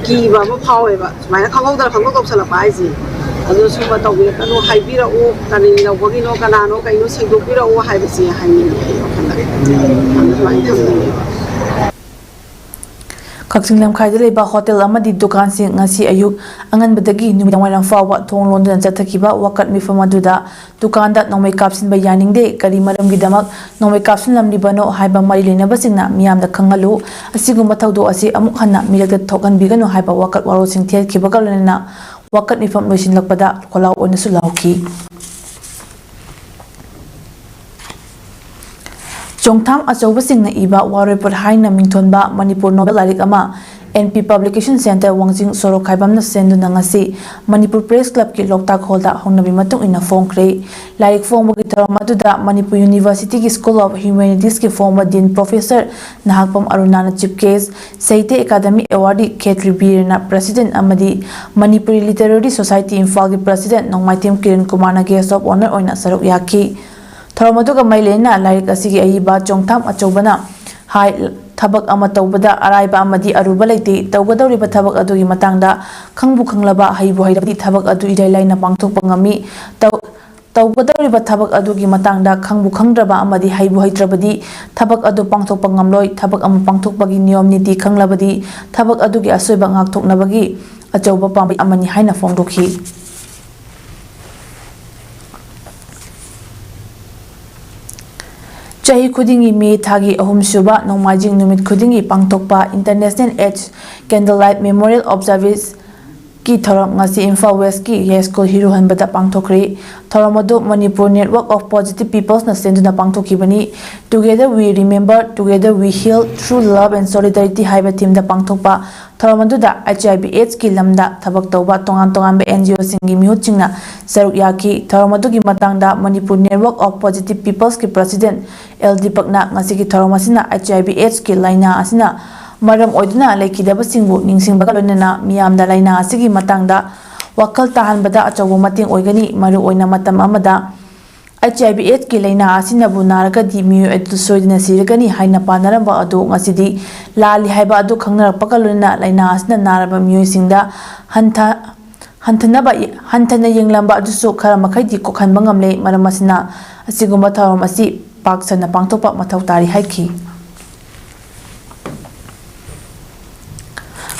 ꯀꯤꯕ ꯑꯃ ꯐꯥꯎꯋꯦꯕ꯫ ꯁꯨꯃꯥꯏꯅ ꯈꯪꯍꯧꯗꯅ ꯈꯪꯗꯧ ꯇꯧꯁꯜꯂꯛꯄ ꯍꯥꯏꯁꯦ꯫ ꯑꯗꯨ ꯁꯨꯝꯕ ꯇꯧꯕꯤꯔꯛꯀꯅꯨ, ꯍꯥꯏꯕꯤꯔꯛꯎ꯫ ꯀꯔꯤ ꯂꯧꯕꯒꯤꯅꯣ, ꯀꯅꯥꯅꯣ, ꯀꯩꯅꯣ ꯁꯦꯡꯗꯣꯛꯄꯤꯔꯛꯎ ꯍꯥꯏꯕꯁꯦ ꯍꯥꯏꯅꯤꯡꯉꯤ ꯑꯩ ꯋꯥꯈꯜꯗ꯫ ꯑꯗꯨꯃꯥꯏꯅ ꯊꯝꯖꯒꯦ꯫ ꯀꯛꯆꯤꯡ ꯂꯝꯈꯥꯏꯗ ꯂꯩꯕ ꯍꯣꯇꯦꯜ ꯑꯃꯗꯤ ꯗꯨꯀꯥꯟꯁꯤꯡ ꯉꯁꯤ ꯑꯌꯨꯛ ꯑꯉꯟꯕꯗꯒꯤ ꯅꯨꯃꯤꯗꯥꯡꯋꯥꯏꯔꯝ ꯐꯥꯎꯕ ꯊꯣꯡ ꯂꯣꯟꯗꯨꯅ ꯆꯠꯊꯈꯤꯕ ꯋꯥꯀꯠ ꯃꯤꯐꯝ ꯑꯗꯨꯗ ꯗꯨꯀꯥꯟꯗ ꯅꯣꯡꯃꯩ ꯀꯥꯞꯁꯤꯟꯕ ꯌꯥꯅꯤꯡꯗꯦ, ꯀꯔꯤ ꯃꯔꯝꯒꯤꯗꯃꯛ ꯅꯣꯡꯃꯩ ꯀꯥꯞꯁꯤꯟꯂꯝꯂꯤꯕꯅꯣ ꯍꯥꯏꯕ ꯃꯔꯤ ꯂꯩꯅꯕꯁꯤꯡꯅ ꯃꯤꯌꯥꯝꯗ ꯈꯪꯍꯜꯂꯨ꯫ ꯑꯁꯤꯒꯨꯝꯕ ꯊꯧꯗꯣꯛ ꯑꯁꯤ ꯑꯃꯨꯛ ꯍꯟꯅ ꯃꯤꯔꯛꯇ ꯊꯣꯛꯍꯟꯕꯤꯒꯅꯨ ꯍꯥꯏꯕ ꯋꯥꯀꯠ ꯋꯥꯔꯣꯜꯁꯤꯡ ꯊꯦꯠꯈꯤꯕꯒ ꯂꯣꯏꯅꯅ ꯋꯥꯀꯠ ꯃꯤꯐꯝ ꯂꯣꯏꯁꯤꯜꯂꯛꯄꯗ ꯈꯣꯜꯂꯥꯎ ꯑꯣꯏꯅꯁꯨ ꯂꯥꯎꯈꯤ꯫ ꯆꯣꯡꯊꯥꯝ ꯑꯆꯧꯕꯁꯤꯡꯅ ꯏꯕ ꯋꯥꯔꯣꯏꯄꯣꯠ ꯍꯥꯏꯅ ꯃꯤꯡꯊꯣꯟꯕ ꯃꯅꯤꯄꯨꯔ ꯅꯣꯕꯦꯜ ꯂꯥꯏꯔꯤꯛ ꯑꯃ ꯑꯦꯟ ꯄꯤ Publication Centre, ꯋꯥꯡꯖꯤꯡ ꯁꯣꯔꯣꯛ ꯈꯥꯏꯕꯝꯅ ꯁꯦꯟꯗꯨꯅ ꯉꯁꯤ ꯃꯅꯤꯄꯨꯔ Press Clubꯀꯤ ꯂꯣꯛꯇꯥꯛ ꯍꯣꯜꯗ ꯍꯧꯅꯕꯤ ꯃꯇꯨꯡ ꯏꯟꯅ ꯐꯣꯡꯈ꯭ꯔꯦ꯫ ꯂꯥꯏꯔꯤꯛ ꯐꯣꯡꯕꯒꯤ ꯊꯧꯔꯝ ꯑꯗꯨꯗ ꯃꯅꯤꯄꯨꯔ Universityꯒꯤ School of Humanitiesꯀꯤ former Dean Professor ꯅꯍꯥꯛꯄꯝ ꯑꯔꯨꯅꯥꯅ Chief Guest, Sahitya academy Awardee Khetri ꯕꯤꯔꯅ President ꯑꯃꯗꯤ ꯃꯅꯤꯄꯨꯔꯤ Literary Society ꯏꯝꯐꯥꯜꯒꯤ President ꯅꯣꯡꯃꯥꯏꯊꯦꯝ ꯀꯤꯔꯟ ꯀꯨꯃꯥꯔꯅ Guest of Honour ꯑꯣꯏꯅ ꯁꯔꯨꯛ ꯌꯥꯈꯤ꯫ ꯊꯧꯔꯝ ꯑꯗꯨꯒ ꯃꯔꯤ ꯂꯩꯅꯅ ꯂꯥꯏꯔꯤꯛ ꯑꯁꯤꯒꯤ ꯑꯏꯕ ꯆꯣꯡꯊꯥꯝ ꯑꯆꯧꯕꯅ ꯍꯥꯏ, ꯊꯕꯛ ꯑꯃ ꯇꯧꯕꯗ ꯑꯔꯥꯏꯕ ꯑꯃꯗꯤ ꯑꯔꯨꯕ ꯂꯩꯇꯦ꯫ ꯇꯧꯒꯗꯧꯔꯤꯕ ꯊꯕꯛ ꯑꯗꯨꯒꯤ ꯃꯇꯥꯡꯗ ꯈꯪꯕꯨ ꯈꯪꯂꯕ, ꯍꯩꯕꯨ ꯍꯩꯔꯕꯗꯤ ꯊꯕꯛ ꯑꯗꯨ ꯏꯔꯥꯏ ꯂꯥꯏꯅ ꯄꯥꯡꯊꯣꯛꯄ ꯉꯝꯃꯤ꯫ ꯇꯧ-, ꯇꯧꯒꯗꯧꯔꯤꯕ ꯊꯕꯛ ꯑꯗꯨꯒꯤ ꯃꯇꯥꯡꯗ ꯈꯪꯕꯨ ꯈꯪꯗ꯭ꯔꯕ ꯑꯃꯗꯤ ꯍꯩꯕꯨ ꯍꯩꯇ꯭ꯔꯕꯗꯤ ꯊꯕꯛ ꯑꯗꯨ ꯄꯥꯡꯊꯣꯛꯄ ꯉꯝꯂꯣꯏ꯫ ꯊꯕꯛ ꯑꯃ ꯄꯥꯡꯊꯣꯛꯄꯒꯤ ꯅꯤꯌꯣꯝ ꯅꯤꯇꯤ ꯈꯪꯂꯕꯗꯤ ꯊꯕꯛ ꯑꯗꯨꯒꯤ ꯑꯁꯣꯏꯕ ꯉꯥꯛꯊꯣꯛꯅꯕꯒꯤ ꯑꯆꯧꯕ ꯄꯥꯝꯕꯩ ꯑꯃꯅꯤ ꯍꯥꯏꯅ ꯐꯣꯡꯗꯣꯛꯈꯤ꯫ ꯆꯍꯤ ꯈꯨꯗꯤꯡꯒꯤ ꯃꯦ ꯊꯥꯒꯤ ꯑꯍꯨꯝꯁꯨꯕ ꯅꯣꯡꯃꯥꯏꯖꯤꯡ ꯅꯨꯃꯤꯠ ꯈꯨꯗꯤꯡꯒꯤ ꯄꯥꯡꯊꯣꯛꯄ International AIDS Candlelight Memorial Observanceꯀꯤ ꯊꯧꯔꯝ ꯉꯁꯤ ꯏꯝꯐꯥꯜ ꯋꯦꯁꯀꯤ ꯌꯥꯏꯁ꯭ꯀꯨꯜ ꯍꯤꯔꯨꯍꯟꯕꯗ ꯄꯥꯡꯊꯣꯛꯈ꯭ꯔꯦ꯫ ꯊꯧꯔꯝ ꯑꯗꯨ Manipur Network of Positive Peopleꯅ ꯁꯦꯟꯗꯨꯅ ꯄꯥꯡꯊꯣꯛꯈꯤꯕꯅꯤ꯫ Together We Remember, Together We Heal, Through Love and Solidarity ꯍꯥꯏꯕ themeꯗ ꯄꯥꯡꯊꯣꯛꯄ ꯊꯧꯔꯝ ꯑꯗꯨꯗ HIV AIDSꯀꯤ ꯂꯝꯗ ꯊꯕꯛ ꯇꯧꯕ ꯇꯣꯉꯥꯟ ꯇꯣꯉꯥꯟꯕ NGOꯁꯤꯡꯒꯤ ꯃꯤꯍꯨꯠꯁꯤꯡꯅ ꯁꯔꯨꯛ ꯌꯥꯈꯤ꯫ ꯊꯧꯔꯝ ꯑꯗꯨꯒꯤ ꯃꯇꯥꯡꯗ Manipur Network of Positive Peopleꯁꯀꯤ President ꯑꯦꯜ ꯗꯤꯄꯛꯅ ꯉꯁꯤꯒꯤ ꯊꯧꯔꯝ ꯑꯁꯤꯅ HIV AIDSꯀꯤ ꯂꯥꯏꯅꯥ ꯑꯁꯤꯅ ꯃꯔꯝ ꯑꯣꯏꯗꯨꯅ ꯂꯩꯈꯤꯗꯕꯁꯤꯡꯕꯨ ꯅꯤꯡꯁꯤꯡꯕꯒ ꯂꯣꯏꯅꯅ ꯃꯤꯌꯥꯝꯗ ꯂꯥꯏꯅꯥ ꯑꯁꯤꯒꯤ ꯃꯇꯥꯡꯗ ꯋꯥꯈꯜ ꯇꯥꯍꯟꯕꯗ ꯑꯆꯧꯕ ꯃꯇꯦꯡ ꯑꯣꯏꯒꯅꯤ꯫ ꯃꯔꯨꯑꯣꯏꯅ ꯃꯇꯝ ꯑꯃꯗ HIV AIDSꯀꯤ ꯂꯥꯏꯅꯥ ꯑꯁꯤꯅꯕꯨ ꯅꯥꯔꯒꯗꯤ ꯃꯤꯑꯣꯏ ꯑꯗꯨ ꯁꯣꯏꯗꯅ ꯁꯤꯔꯒꯅꯤ ꯍꯥꯏꯅ ꯄꯥꯅꯔꯝꯕ ꯑꯗꯨ ꯉꯁꯤꯗꯤ ꯂꯥꯜꯂꯤ ꯍꯥꯏꯕ ꯑꯗꯨ ꯈꯪꯅꯔꯛꯄꯒ ꯂꯣꯏꯅꯅ ꯂꯥꯏꯅꯥ ꯑꯁꯤꯅ ꯅꯥꯔꯕ ꯃꯤꯑꯣꯏꯁꯤꯡꯗ ꯍꯟꯊ-, ꯍꯟꯊꯅꯕ, ꯍꯟꯊꯅ ꯌꯦꯡꯂꯝꯕ ꯑꯗꯨꯁꯨ ꯈꯔ ꯃꯈꯩꯗꯤ ꯀꯣꯛꯍꯟꯕ ꯉꯝꯂꯦ꯫ ꯃꯔꯝ ꯑꯁꯤꯅ ꯑꯁꯤꯒꯨꯝꯕ ꯊꯧꯔꯝ ꯑꯁꯤ ꯄꯥꯛ ꯁꯟꯅ ꯄꯥꯡꯊꯣꯛꯄ ꯃꯊꯧ ꯇꯥꯔꯤ ꯍꯥꯏꯈꯤ꯫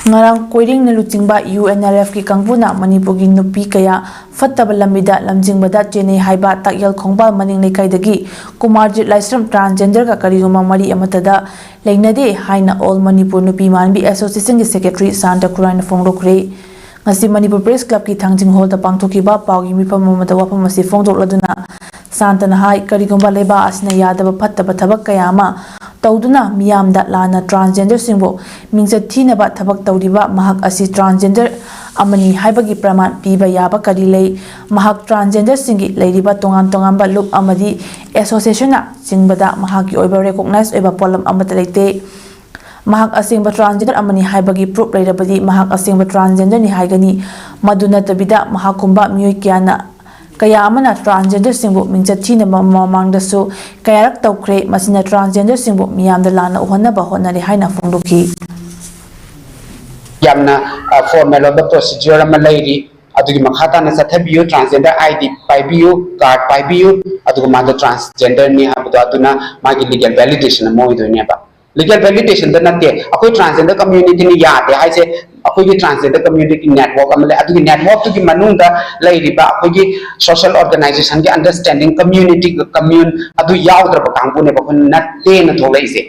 ꯉꯔꯥꯡ ꯀꯣꯏꯔꯦꯡꯅ ꯂꯨꯆꯤꯡꯕ UNLFꯀꯤ ꯀꯥꯡꯕꯨꯅ ꯃꯅꯤꯄꯨꯔꯒꯤ ꯅꯨꯄꯤ ꯀꯌꯥ ꯐꯠꯇꯕ ꯂꯝꯕꯤꯗ ꯂꯝꯖꯤꯡꯕꯗ ꯆꯦꯟꯅꯩ ꯍꯥꯏꯕ ꯇꯥꯛꯌꯦꯜ ꯈꯣꯡꯕꯥꯜ ꯃꯅꯤꯡ ꯂꯩꯀꯥꯏꯗꯒꯤ ꯀꯨꯃꯥꯔꯖꯤꯠ ꯂꯥꯏꯁ꯭ꯔꯝ transgenderꯒ ꯀꯔꯤꯒꯨꯝꯕ ꯃꯔꯤ ꯑꯃꯠꯇꯗ ꯂꯩꯅꯗꯦ ꯍꯥꯏꯅ All Manipur Nupi Manbi Associationꯒꯤ secretary ꯁꯥꯟꯇ ꯈꯨꯔꯥꯏꯅ ꯐꯣꯡꯗꯣꯛꯈ꯭ꯔꯦ꯫ ꯉꯁꯤ ꯃꯅꯤꯄꯨꯔ Press Clubꯀꯤ ꯊꯥꯡꯖꯤꯡ hallꯗ ꯄꯥꯡꯊꯣꯛꯈꯤꯕ ꯄꯥꯎꯒꯤ ꯃꯤꯐꯝ ꯑꯃꯗ ꯋꯥꯐꯝ ꯑꯁꯤ ꯐꯣꯡꯗꯣꯛꯂꯗꯨꯅ ꯁꯥꯟꯇꯅ ꯍꯥꯏ, ꯀꯔꯤꯒꯨꯝꯕ ꯂꯩꯕꯥꯛ ꯑꯁꯤꯅ ꯌꯥꯗꯕ ꯐꯠꯇꯕ ꯊꯕꯛ ꯀꯌꯥ ꯑꯃ ꯇꯧꯗꯨꯅ ꯃꯤꯌꯥꯝꯗ ꯂꯥꯟꯅ transgenderꯁꯤꯡꯕꯨ ꯃꯤꯡꯆꯠ ꯊꯤꯅꯕ ꯊꯕꯛ ꯇꯧꯔꯤꯕ ꯃꯍꯥꯛ ꯑꯁꯤ transgender ꯑꯃꯅꯤ ꯍꯥꯏꯕꯒꯤ ꯄ꯭ꯔꯃꯥꯟ ꯄꯤꯕ ꯌꯥꯕ ꯀꯔꯤ ꯂꯩ? ꯃꯍꯥꯛ transgenderꯁꯤꯡꯒꯤ ꯂꯩꯔꯤꯕ ꯇꯣꯉꯥꯟ ꯇꯣꯉꯥꯟꯕ ꯂꯨꯞ ꯑꯃꯗꯤ associationꯅ ꯆꯤꯡꯕꯗ ꯃꯍꯥꯛꯀꯤ ꯑꯣꯏꯕ recognize ꯑꯣꯏꯕ ꯄꯣꯠꯂꯝ ꯑꯃꯠꯇ ꯂꯩꯇꯦ꯫ ꯃꯍꯥꯛ ꯑꯁꯦꯡꯕ transgender ꯑꯃꯅꯤ ꯍꯥꯏꯕꯒꯤ proof ꯂꯩꯔꯕꯗꯤ ꯃꯍꯥꯛ ꯑꯁꯦꯡꯕ transgenderꯅꯤ ꯍꯥꯏꯒꯅꯤ꯫ ꯃꯗꯨ ꯅꯠꯇꯕꯤꯗ ꯃꯍꯥꯛꯀꯨꯝꯕ ꯃꯤꯑꯣꯏ ꯀꯌꯥꯅ, ꯀꯌꯥ ꯑꯃꯅ transgenderꯁꯤꯡꯕꯨ ꯃꯤꯡꯆꯠ ꯊꯤꯅꯕ ꯃꯃꯥꯡꯗꯁꯨ ꯀꯌꯥꯔꯛ ꯇꯧꯈ꯭ꯔꯦ꯫ ꯃꯁꯤꯅ transgenderꯁꯤꯡꯕꯨ ꯃꯤꯌꯥꯝꯗ ꯂꯥꯟꯅ ꯎꯍꯟꯅꯕ ꯍꯣꯠꯅꯔꯤ ꯍꯥꯏꯅ ꯐꯣꯡꯗꯣꯛꯈꯤ꯫ ꯌꯥꯝꯅ, ꯑ, formal ꯑꯣꯏꯕ procedure ꯑꯃ ꯂꯩꯔꯤ꯫ ꯑꯗꯨꯒꯤ ꯃꯈꯥ ꯇꯥꯅ ꯆꯠꯊꯕꯤꯌꯨ, transgender ID ꯄꯥꯏꯕꯤꯌꯨ, card ꯄꯥꯏꯕꯤꯌꯨ, ꯑꯗꯨꯒ ꯃꯥꯗꯣ transgenderꯅꯤ ꯍꯥꯏꯕꯗꯣ, ꯑꯗꯨꯅ ꯃꯥꯒꯤ legal validation ꯑꯃ ꯑꯣꯏꯗꯣꯏꯅꯦꯕ꯫ Legal validationꯗ ꯅꯠꯇꯦ, ꯑꯩꯈꯣꯏ transgender communityꯅ ꯌꯥꯗꯦ ꯍꯥꯏꯁꯦ, ꯑꯩꯈꯣꯏꯒꯤ transgender community network ꯑꯃ ꯂꯩ꯫ ꯑꯗꯨꯒꯤ network ꯇꯨꯒꯤ ꯃꯅꯨꯡꯗ ꯂꯩꯔꯤꯕ ꯑꯩꯈꯣꯏꯒꯤ social organization ꯒꯤ understanding, community ꯒ commune ꯑꯗꯨ ꯌꯥꯎꯗ꯭ꯔꯕ ꯀꯥꯡꯕꯨꯅꯦꯕ ꯑꯩꯈꯣꯏꯅ ꯅꯠꯇꯦꯅ ꯊꯣꯛꯂꯛꯏꯁꯦ꯫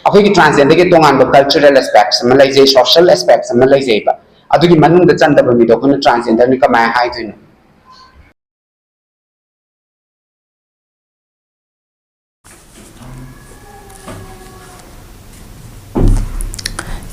ꯑꯩꯈꯣꯏꯒꯤ transgender ꯒꯤ ꯇꯣꯉꯥꯟꯕ cultural aspects ꯑꯃ ꯂꯩꯖꯩ, social aspects ꯑꯃ ꯂꯩꯖꯩꯕ꯫ ꯑꯗꯨꯒꯤ ꯃꯅꯨꯡꯗ ꯆꯟꯗꯕ ꯃꯤꯗꯣ ꯑꯩꯈꯣꯏꯅ transgender ꯅꯤ ꯀꯃꯥꯏꯅ ꯍꯥꯏꯗꯣꯏꯅꯣ?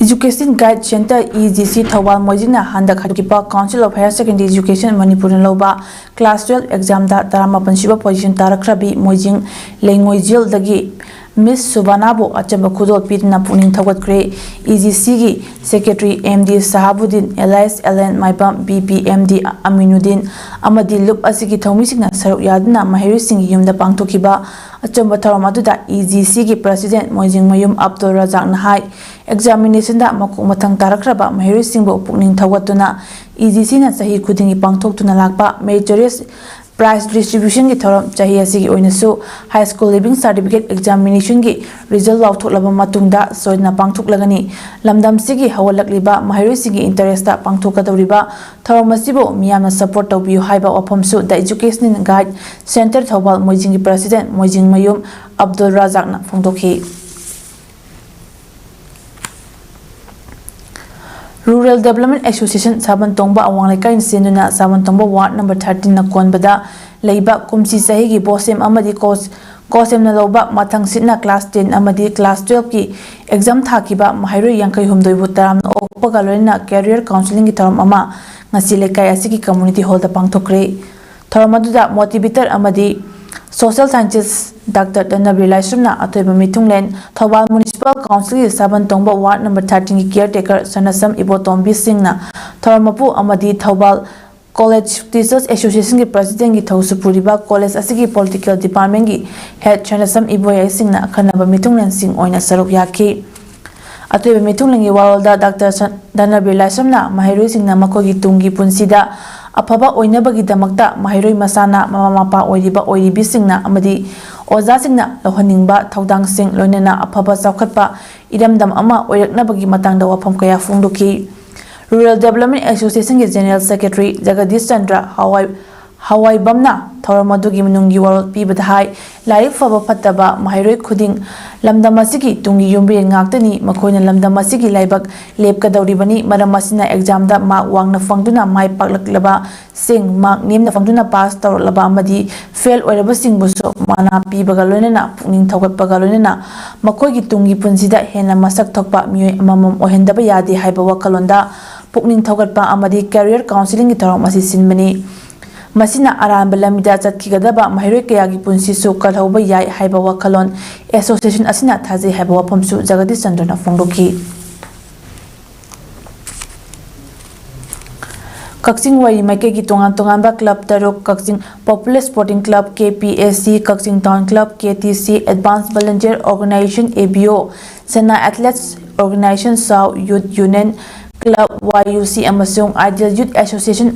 Education Guide Centre, E G C, Thoubal ꯃꯣꯏꯖꯤꯡꯅ ꯍꯟꯗꯛ ꯍꯧꯈꯤꯕ Council of Higher Secondary Education ꯃꯅꯤꯄꯨꯔꯅ ꯂꯧꯕ class twelve exam ꯗ ꯇꯔꯥꯃꯥꯄꯟ ꯁꯨꯕ position ꯇꯥꯔꯛꯈ꯭ꯔꯕꯤ ꯃꯣꯏꯖꯤꯡ ꯂꯩꯉꯣꯏꯖꯤꯜꯗꯒꯤ Miss ꯁꯨꯕꯥꯅꯥꯕꯨ ꯑꯆꯝꯕ ꯈꯨꯗꯣꯜ ꯄꯤꯗꯨꯅ ꯄꯨꯛꯅꯤꯡ ꯊꯧꯒꯠꯈ꯭ꯔꯦ꯫ E G C ꯒꯤ Secretary M D ꯁꯍꯥꯕꯨꯗꯤꯟ, alias ꯑꯦꯂꯦꯟ ꯃꯥꯏꯕꯝ, B P M D ꯑꯃꯤꯅꯨꯗꯤꯟ ꯑꯃꯗꯤ ꯂꯨꯞ ꯑꯁꯤꯒꯤ ꯊꯧꯃꯤꯁꯤꯡꯅ ꯁꯔꯨꯛ ꯌꯥꯗꯨꯅ ꯃꯍꯩꯔꯣꯏꯁꯤꯡꯒꯤ ꯌꯨꯝꯗ ꯄꯥꯡꯊꯣꯛꯈꯤꯕ ꯑꯆꯝꯕ ꯊꯧꯔꯝ ꯑꯗꯨꯗ E G C ꯒꯤ President ꯃꯣꯏꯖꯤꯡꯃꯌꯨꯝ ꯑꯕꯗꯨꯜ ꯔꯖꯥꯛꯅ ꯍꯥꯏ, examination ꯗ ꯃꯀꯣꯛ ꯃꯊꯪ ꯇꯥꯔꯛꯈ꯭ꯔꯕ ꯃꯍꯩꯔꯣꯏꯁꯤꯡꯕꯨ ꯄꯨꯛꯅꯤꯡ ꯊꯧꯒꯠꯇꯨꯅ E G C ꯅ ꯆꯍꯤ ꯈꯨꯗꯤꯡꯒꯤ ꯄꯥꯡꯊꯣꯛꯇꯨꯅ ꯂꯥꯛꯄ meritorious prize distribution ꯒꯤ ꯊꯧꯔꯝ ꯆꯍꯤ ꯑꯁꯤꯒꯤ ꯑꯣꯏꯅꯁꯨ High School Leaving Certificate examination ꯒꯤ result ꯂꯥꯎꯊꯣꯛꯂꯕ ꯃꯇꯨꯡꯗ ꯁꯣꯏꯗꯅ ꯄꯥꯡꯊꯣꯛꯂꯒꯅꯤ꯫ ꯂꯝꯗꯝꯁꯤꯒꯤ ꯍꯧꯒꯠꯂꯛꯂꯤꯕ ꯃꯍꯩꯔꯣꯏꯁꯤꯡꯒꯤ interest ꯇ ꯄꯥꯡꯊꯣꯛꯀꯗꯧꯔꯤꯕ ꯊꯧꯔꯝ ꯑꯁꯤꯕꯨ ꯃꯤꯌꯥꯝꯅ support ꯇꯧꯕꯤꯌꯨ ꯍꯥꯏꯕ ꯋꯥꯐꯝꯁꯨ The Education Guide Centre Thoubal ꯃꯣꯏꯖꯤꯡꯒꯤ President ꯃꯣꯏꯖꯤꯡꯃꯌꯨꯝ ꯑꯕꯗꯨꯜ ꯔꯖꯥꯛꯅ ꯐꯣꯡꯗꯣꯛꯈꯤ꯫ Rural Development Association ꯁꯥꯕꯟ ꯇꯣꯡꯕ ꯑꯋꯥꯡ ꯂꯩꯀꯥꯏꯅ ꯁꯤꯟꯗꯨꯅ ꯁꯥꯕꯟ ꯇꯣꯡꯕ ward number thirteen ꯅ ꯀꯣꯟꯕꯗ ꯂꯩꯕ ꯀꯨꯝꯁꯤ ꯆꯍꯤꯒꯤ ꯕꯣꯁꯦꯝ ꯑꯃꯗꯤ ꯀꯣꯁ-, ꯀꯣꯁꯦꯝꯅ ꯂꯧꯕ ꯃꯊꯪ ꯁꯤꯠꯅ class ten ꯑꯃꯗꯤ class twelve ꯀꯤ exam ꯊꯥꯈꯤꯕ ꯃꯍꯩꯔꯣꯏ ꯌꯥꯡꯈꯩ ꯍꯨꯝꯗꯣꯏꯕꯨ ꯇꯔꯥꯝꯅ ꯑꯣꯛꯄꯒ ꯂꯣꯏꯅꯅ career counselling ꯒꯤ ꯊꯧꯔꯝ ꯑꯃ ꯉꯁꯤ ꯂꯩꯀꯥꯏ ꯑꯁꯤꯒꯤ community hall ꯗ ꯄꯥꯡꯊꯣꯛꯈ꯭ꯔꯦ꯫ ꯊꯧꯔꯝ ꯑꯗꯨꯗ motivator ꯑꯃꯗꯤ social scientist Doctor ꯙꯅꯕꯤꯔ ꯂꯥꯏꯁ꯭ꯔꯝꯅ ꯑꯊꯣꯏꯕ ꯃꯤꯊꯨꯡꯂꯦꯟ, ꯊꯧꯕꯥꯜ Municipal Council ꯒꯤ ꯁꯥꯕꯟ ꯇꯣꯡꯕ ward number thirteen ꯒꯤ caretaker ꯁꯅꯁꯝ ꯏꯕꯣꯇꯣꯝꯕꯤ ꯁꯤꯡꯅ ꯊꯧꯔꯝ ꯃꯄꯨ ꯑꯃꯗꯤ ꯊꯧꯕꯥꯜ College Teachers Association ꯒꯤ President ꯒꯤ ꯊꯧꯁꯨ ꯄꯨꯔꯤꯕ college ꯑꯁꯤꯒꯤ political department ꯒꯤ head ꯁꯅꯁꯝ ꯏꯕꯣꯌꯥꯏ ꯁꯤꯡꯅ ꯑꯈꯟꯅꯕ ꯃꯤꯊꯨꯡꯂꯦꯟꯁꯤꯡ ꯑꯣꯏꯅ ꯁꯔꯨꯛ ꯌꯥꯈꯤ꯫ ꯑꯊꯣꯏꯕ ꯃꯤꯊꯨꯡꯂꯦꯟꯒꯤ ꯋꯥꯔꯣꯜꯗ Doctor ꯁꯟ-, ꯙꯅꯕꯤꯔ ꯂꯥꯏꯁ꯭ꯔꯝꯅ ꯃꯍꯩꯔꯣꯏꯁꯤꯡꯅ ꯃꯈꯣꯏꯒꯤ ꯇꯨꯡꯒꯤ ꯄꯨꯟꯁꯤꯗ ꯑꯐꯕ ꯑꯣꯏꯅꯕꯒꯤꯗꯃꯛꯇ ꯃꯍꯩꯔꯣꯏ ꯃꯁꯥꯅ, ꯃꯃꯥ ꯃꯄꯥ ꯑꯣꯏꯔꯤꯕ ꯑꯣꯏꯔꯤꯕꯤꯁꯤꯡꯅ ꯑꯃꯗꯤ ꯑꯣꯖꯥꯁꯤꯡꯅ ꯂꯧꯍꯟꯅꯤꯡꯕ ꯊꯧꯗꯥꯡꯁꯤꯡ, ꯂꯣꯏꯅꯅ ꯑꯐꯕ ꯆꯥꯎꯈꯠꯄ ꯏꯔꯝꯗꯝ ꯑꯃ ꯑꯣꯏꯔꯛꯅꯕꯒꯤ ꯃꯇꯥꯡꯗ ꯋꯥꯐꯝ ꯀꯌꯥ ꯐꯣꯡꯗꯣꯛꯈꯤ꯫ Rural Development Associationꯒꯤ General Secretary Jagdish Chandra ꯍꯋꯥꯏ-, ꯍꯋꯥꯏꯕꯝꯅ ꯊꯧꯔꯝ ꯑꯗꯨꯒꯤ ꯃꯅꯨꯡꯒꯤ ꯋꯥꯔꯣꯜ ꯄꯤꯕꯗ ꯍꯥꯏ, ꯂꯥꯏꯔꯤꯛ ꯐꯕ ꯐꯠꯇꯕ ꯃꯍꯩꯔꯣꯏ ꯈꯨꯗꯤꯡ ꯂꯝꯗꯝ ꯑꯁꯤꯒꯤ ꯇꯨꯡꯒꯤ ꯌꯨꯝꯕꯤꯔꯦꯟ ꯉꯥꯛꯇꯅꯤ꯫ ꯃꯈꯣꯏꯅ ꯂꯝꯗꯝ ꯑꯁꯤꯒꯤ ꯂꯥꯏꯕꯛ ꯂꯦꯞꯀꯗꯧꯔꯤꯕꯅꯤ꯫ ꯃꯔꯝ ꯑꯁꯤꯅ examꯗ mark ꯋꯥꯡꯅ ꯐꯪꯗꯨꯅ ꯃꯥꯏ ꯄꯥꯛꯂꯛꯂꯕ ꯁꯤꯡ, mark ꯅꯦꯝꯅ ꯐꯪꯗꯨꯅ pass ꯇꯧꯔꯛꯂꯕ ꯑꯃꯗꯤ fail ꯑꯣꯏꯔꯕꯁꯤꯡꯕꯨꯁꯨ ꯃꯅꯥ ꯄꯤꯕꯒ ꯂꯣꯏꯅꯅ ꯄꯨꯛꯅꯤꯡ ꯊꯧꯒꯠꯄꯒ ꯂꯣꯏꯅꯅ ꯃꯈꯣꯏꯒꯤ ꯇꯨꯡꯒꯤ ꯄꯨꯟꯁꯤꯗ ꯍꯦꯟꯅ ꯃꯁꯛ ꯊꯣꯛꯄ ꯃꯤꯑꯣꯏ ꯑꯃꯃꯝ ꯑꯣꯏꯍꯟꯗꯕ ꯌꯥꯗꯦ ꯍꯥꯏꯕ ꯋꯥꯈꯜꯂꯣꯟꯗ ꯄꯨꯛꯅꯤꯡ ꯊꯧꯒꯠꯄ ꯑꯃꯗꯤ career counselling ꯒꯤ ꯊꯧꯔꯝ ꯑꯁꯤ ꯁꯤꯟꯕꯅꯤ꯫ ꯃꯁꯤꯅ ꯑꯔꯥꯟꯕ ꯂꯝꯕꯤꯗ ꯆꯠꯈꯤꯒꯗꯕ ꯃꯍꯩꯔꯣꯏ ꯀꯌꯥꯒꯤ ꯄꯨꯟꯁꯤꯁꯨ ꯀꯜꯍꯧꯕ ꯌꯥꯏ ꯍꯥꯏꯕ ꯋꯥꯈꯜꯂꯣꯟ association ꯑꯁꯤꯅ ꯊꯥꯖꯩ ꯍꯥꯏꯕ ꯋꯥꯐꯝꯁꯨ ꯖꯒꯗꯤꯁ ꯆꯟꯗ꯭ꯔꯅ ꯐꯣꯡꯗꯣꯛꯈꯤ꯫ ꯀꯛꯆꯤꯡ ꯋꯥꯏꯔꯤ ꯃꯥꯏꯀꯩꯒꯤ ꯇꯣꯉꯥꯟ ꯇꯣꯉꯥꯟꯕ club ꯇꯔꯨꯛ, ꯀꯛꯆꯤꯡ Popular Sporting Club, K P S C, Kakching Town Club, K T C, Advanced Volunteer Organization, A B O, Sena Athletes Organization, South Youth Union Club, Y U C, ꯑꯃꯁꯨꯡ Ideal Youth Association,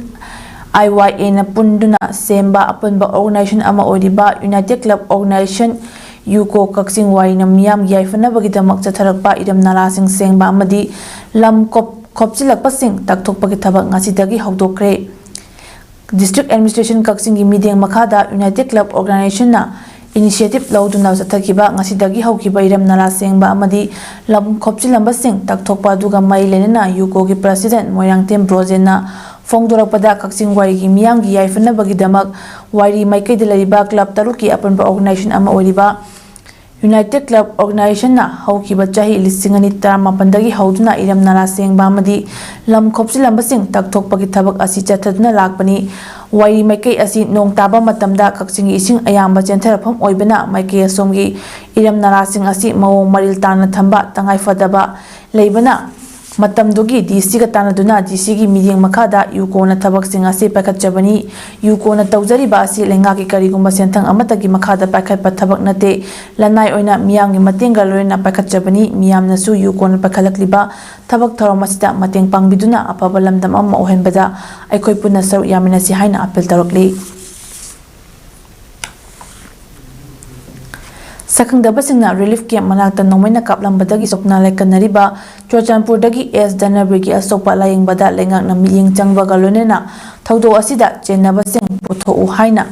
I Y A ꯅ ꯄꯨꯟꯗꯨꯅ ꯁꯦꯝꯕ ꯑꯄꯨꯟꯕ organization ꯑꯃ ꯑꯣꯏꯔꯤꯕ United Club Organization, UCO ꯀꯛꯆꯤꯡ ꯋꯥꯏꯔꯤꯅ ꯃꯤꯌꯥꯝꯒꯤ ꯌꯥꯏꯐꯅꯕꯒꯤꯗꯃꯛ ꯆꯠꯊꯔꯛꯄ ꯏꯔꯝ ꯅꯂꯥꯁꯤꯡ ꯁꯦꯡꯕ ꯑꯃꯗꯤ ꯂꯝ ꯀꯣꯞ-, ꯈꯣꯞꯆꯤꯜꯂꯛꯄꯁꯤꯡ ꯇꯥꯛꯊꯣꯛꯄꯒꯤ ꯊꯕꯛ ꯉꯁꯤꯗꯒꯤ ꯍꯧꯗꯣꯛꯈ꯭ꯔꯦ꯫ District Administration ꯀꯛꯆꯤꯡꯒꯤ ꯃꯤꯠꯌꯦꯡ ꯃꯈꯥꯗ United Club Organization ꯅ initiative ꯂꯧꯗꯨꯅ ꯆꯠꯊꯈꯤꯕ ꯉꯁꯤꯗꯒꯤ ꯍꯧꯈꯤꯕ ꯏꯔꯝ ꯅꯂꯥ ꯁꯦꯡꯕ ꯑꯃꯗꯤ ꯂꯝ ꯈꯣꯞꯆꯤꯜꯂꯝꯕꯁꯤꯡ ꯇꯥꯛꯊꯣꯛꯄ ꯑꯗꯨꯒ ꯃꯔꯤ ꯂꯩꯅꯅ ꯌꯨꯀꯣꯒꯤ President ꯃꯣꯏꯔꯥꯡꯊꯦꯝ ꯕ꯭ꯔꯣꯖꯦꯟꯅ ꯐꯣꯡꯗꯣꯔꯛꯄꯗ, ꯀꯛꯆꯤꯡ ꯋꯥꯏꯔꯤꯒꯤ ꯃꯤꯌꯥꯝꯒꯤ ꯌꯥꯏꯐꯅꯕꯒꯤꯗꯃꯛ ꯋꯥꯏꯔꯤ ꯃꯥꯏꯀꯩꯗ ꯂꯩꯔꯤꯕ club ꯇꯔꯨꯛꯀꯤ ꯑꯄꯨꯟꯕ organization ꯑꯃ ꯑꯣꯏꯔꯤꯕ United Club Organization ꯅ ꯍꯧꯈꯤꯕ ꯆꯍꯤ ꯂꯤꯁꯤꯡ ꯑꯅꯤ ꯇꯔꯥꯃꯥꯄꯟꯗꯒꯤ ꯍꯧꯗꯨꯅ ꯏꯔꯝ ꯅꯂꯥ ꯁꯦꯡꯕ ꯑꯃꯗꯤ ꯂꯝ ꯈꯣꯞꯆꯤꯜꯂꯝꯕꯁꯤꯡ ꯇꯥꯛꯊꯣꯛꯄꯒꯤ ꯊꯕꯛ ꯑꯁꯤ ꯆꯠꯊꯗꯨꯅ ꯂꯥꯛꯄꯅꯤ꯫ ꯋꯥꯏꯔꯤ ꯃꯥꯏꯀꯩ ꯑꯁꯤ ꯅꯣꯡ ꯇꯥꯕ ꯃꯇꯝꯗ ꯀꯛꯆꯤꯡꯒꯤ ꯏꯁꯤꯡ ꯑꯌꯥꯝꯕ ꯆꯦꯟꯊꯔꯛꯐꯝ ꯑꯣꯏꯕꯅ, ꯃꯥꯏꯀꯩ ꯑꯁꯣꯝꯒꯤ ꯏꯔꯝ ꯅꯂꯥꯁꯤꯡ ꯑꯁꯤ ꯃꯑꯣꯡ ꯃꯔꯤꯜ ꯇꯥꯅ ꯊꯝꯕ ꯇꯉꯥꯏ ꯐꯗꯕ ꯂꯩꯕꯅ, ꯃꯇꯝꯗꯨꯒꯤ D C ꯒ ꯇꯥꯟꯅꯗꯨꯅ D C ꯒꯤ ꯃꯤꯠꯌꯦꯡ ꯃꯈꯥꯗ ꯌꯨꯀꯣꯅ ꯊꯕꯛꯁꯤꯡ ꯑꯁꯤ ꯄꯥꯏꯈꯠꯆꯕꯅꯤ꯫ ꯌꯨꯀꯣꯅ ꯇꯧꯖꯔꯤꯕ ꯑꯁꯤ ꯂꯩꯉꯥꯛꯀꯤ ꯀꯔꯤꯒꯨꯝꯕ ꯁꯦꯟꯊꯪ ꯑꯃꯠꯇꯒꯤ ꯃꯈꯥꯗ ꯄꯥꯏꯈꯠꯄ ꯊꯕꯛ ꯅꯠꯇꯦ꯫ ꯂꯅꯥꯏ ꯑꯣꯏꯅ ꯃꯤꯌꯥꯝꯒꯤ ꯃꯇꯦꯡꯒ ꯂꯣꯏꯅꯅ ꯄꯥꯏꯈꯠꯆꯕꯅꯤ꯫ ꯃꯤꯌꯥꯝꯅꯁꯨ ꯌꯨꯀꯣꯅ ꯄꯥꯏꯈꯠꯂꯛꯂꯤꯕ ꯊꯕꯛ ꯊꯧꯔꯝ ꯑꯁꯤꯗ ꯃꯇꯦꯡ ꯄꯥꯡꯕꯤꯗꯨꯅ ꯑꯐꯕ ꯂꯝꯗꯝ ꯑꯃ ꯑꯣꯏꯍꯟꯕꯗ ꯑꯩꯈꯣꯏ ꯄꯨꯟꯅ ꯁꯔꯨꯛ ꯌꯥꯃꯤꯟꯅꯁꯤ ꯍꯥꯏꯅ appeal ꯇꯧꯔꯛꯂꯤ꯫ ꯁꯛꯈꯪꯗꯕꯁꯤꯡꯅ ꯔꯤꯂꯤꯐ ꯀꯦꯝꯞ ꯃꯅꯥꯛꯇ ꯅꯣꯡꯃꯩꯅ ꯀꯥꯞꯂꯝꯕꯗꯒꯤ ꯁꯣꯛꯅ ꯂꯥꯏꯀꯠꯅꯔꯤꯕ ꯆꯨꯔꯆꯥꯟꯄꯨꯔꯗꯒꯤ ꯑꯦꯁ ꯙꯅꯕꯤꯔꯒꯤ ꯑꯁꯣꯛꯄ ꯂꯥꯌꯦꯡꯕꯗ ꯂꯩꯉꯥꯛꯅ ꯃꯤꯠꯌꯦꯡ ꯆꯪꯕꯒ ꯂꯣꯏꯅꯅ ꯊꯧꯗꯣꯛ ꯑꯁꯤꯗ ꯆꯦꯟꯅꯕꯁꯤꯡ ꯄꯨꯊꯣꯛꯎ ꯍꯥꯏꯅ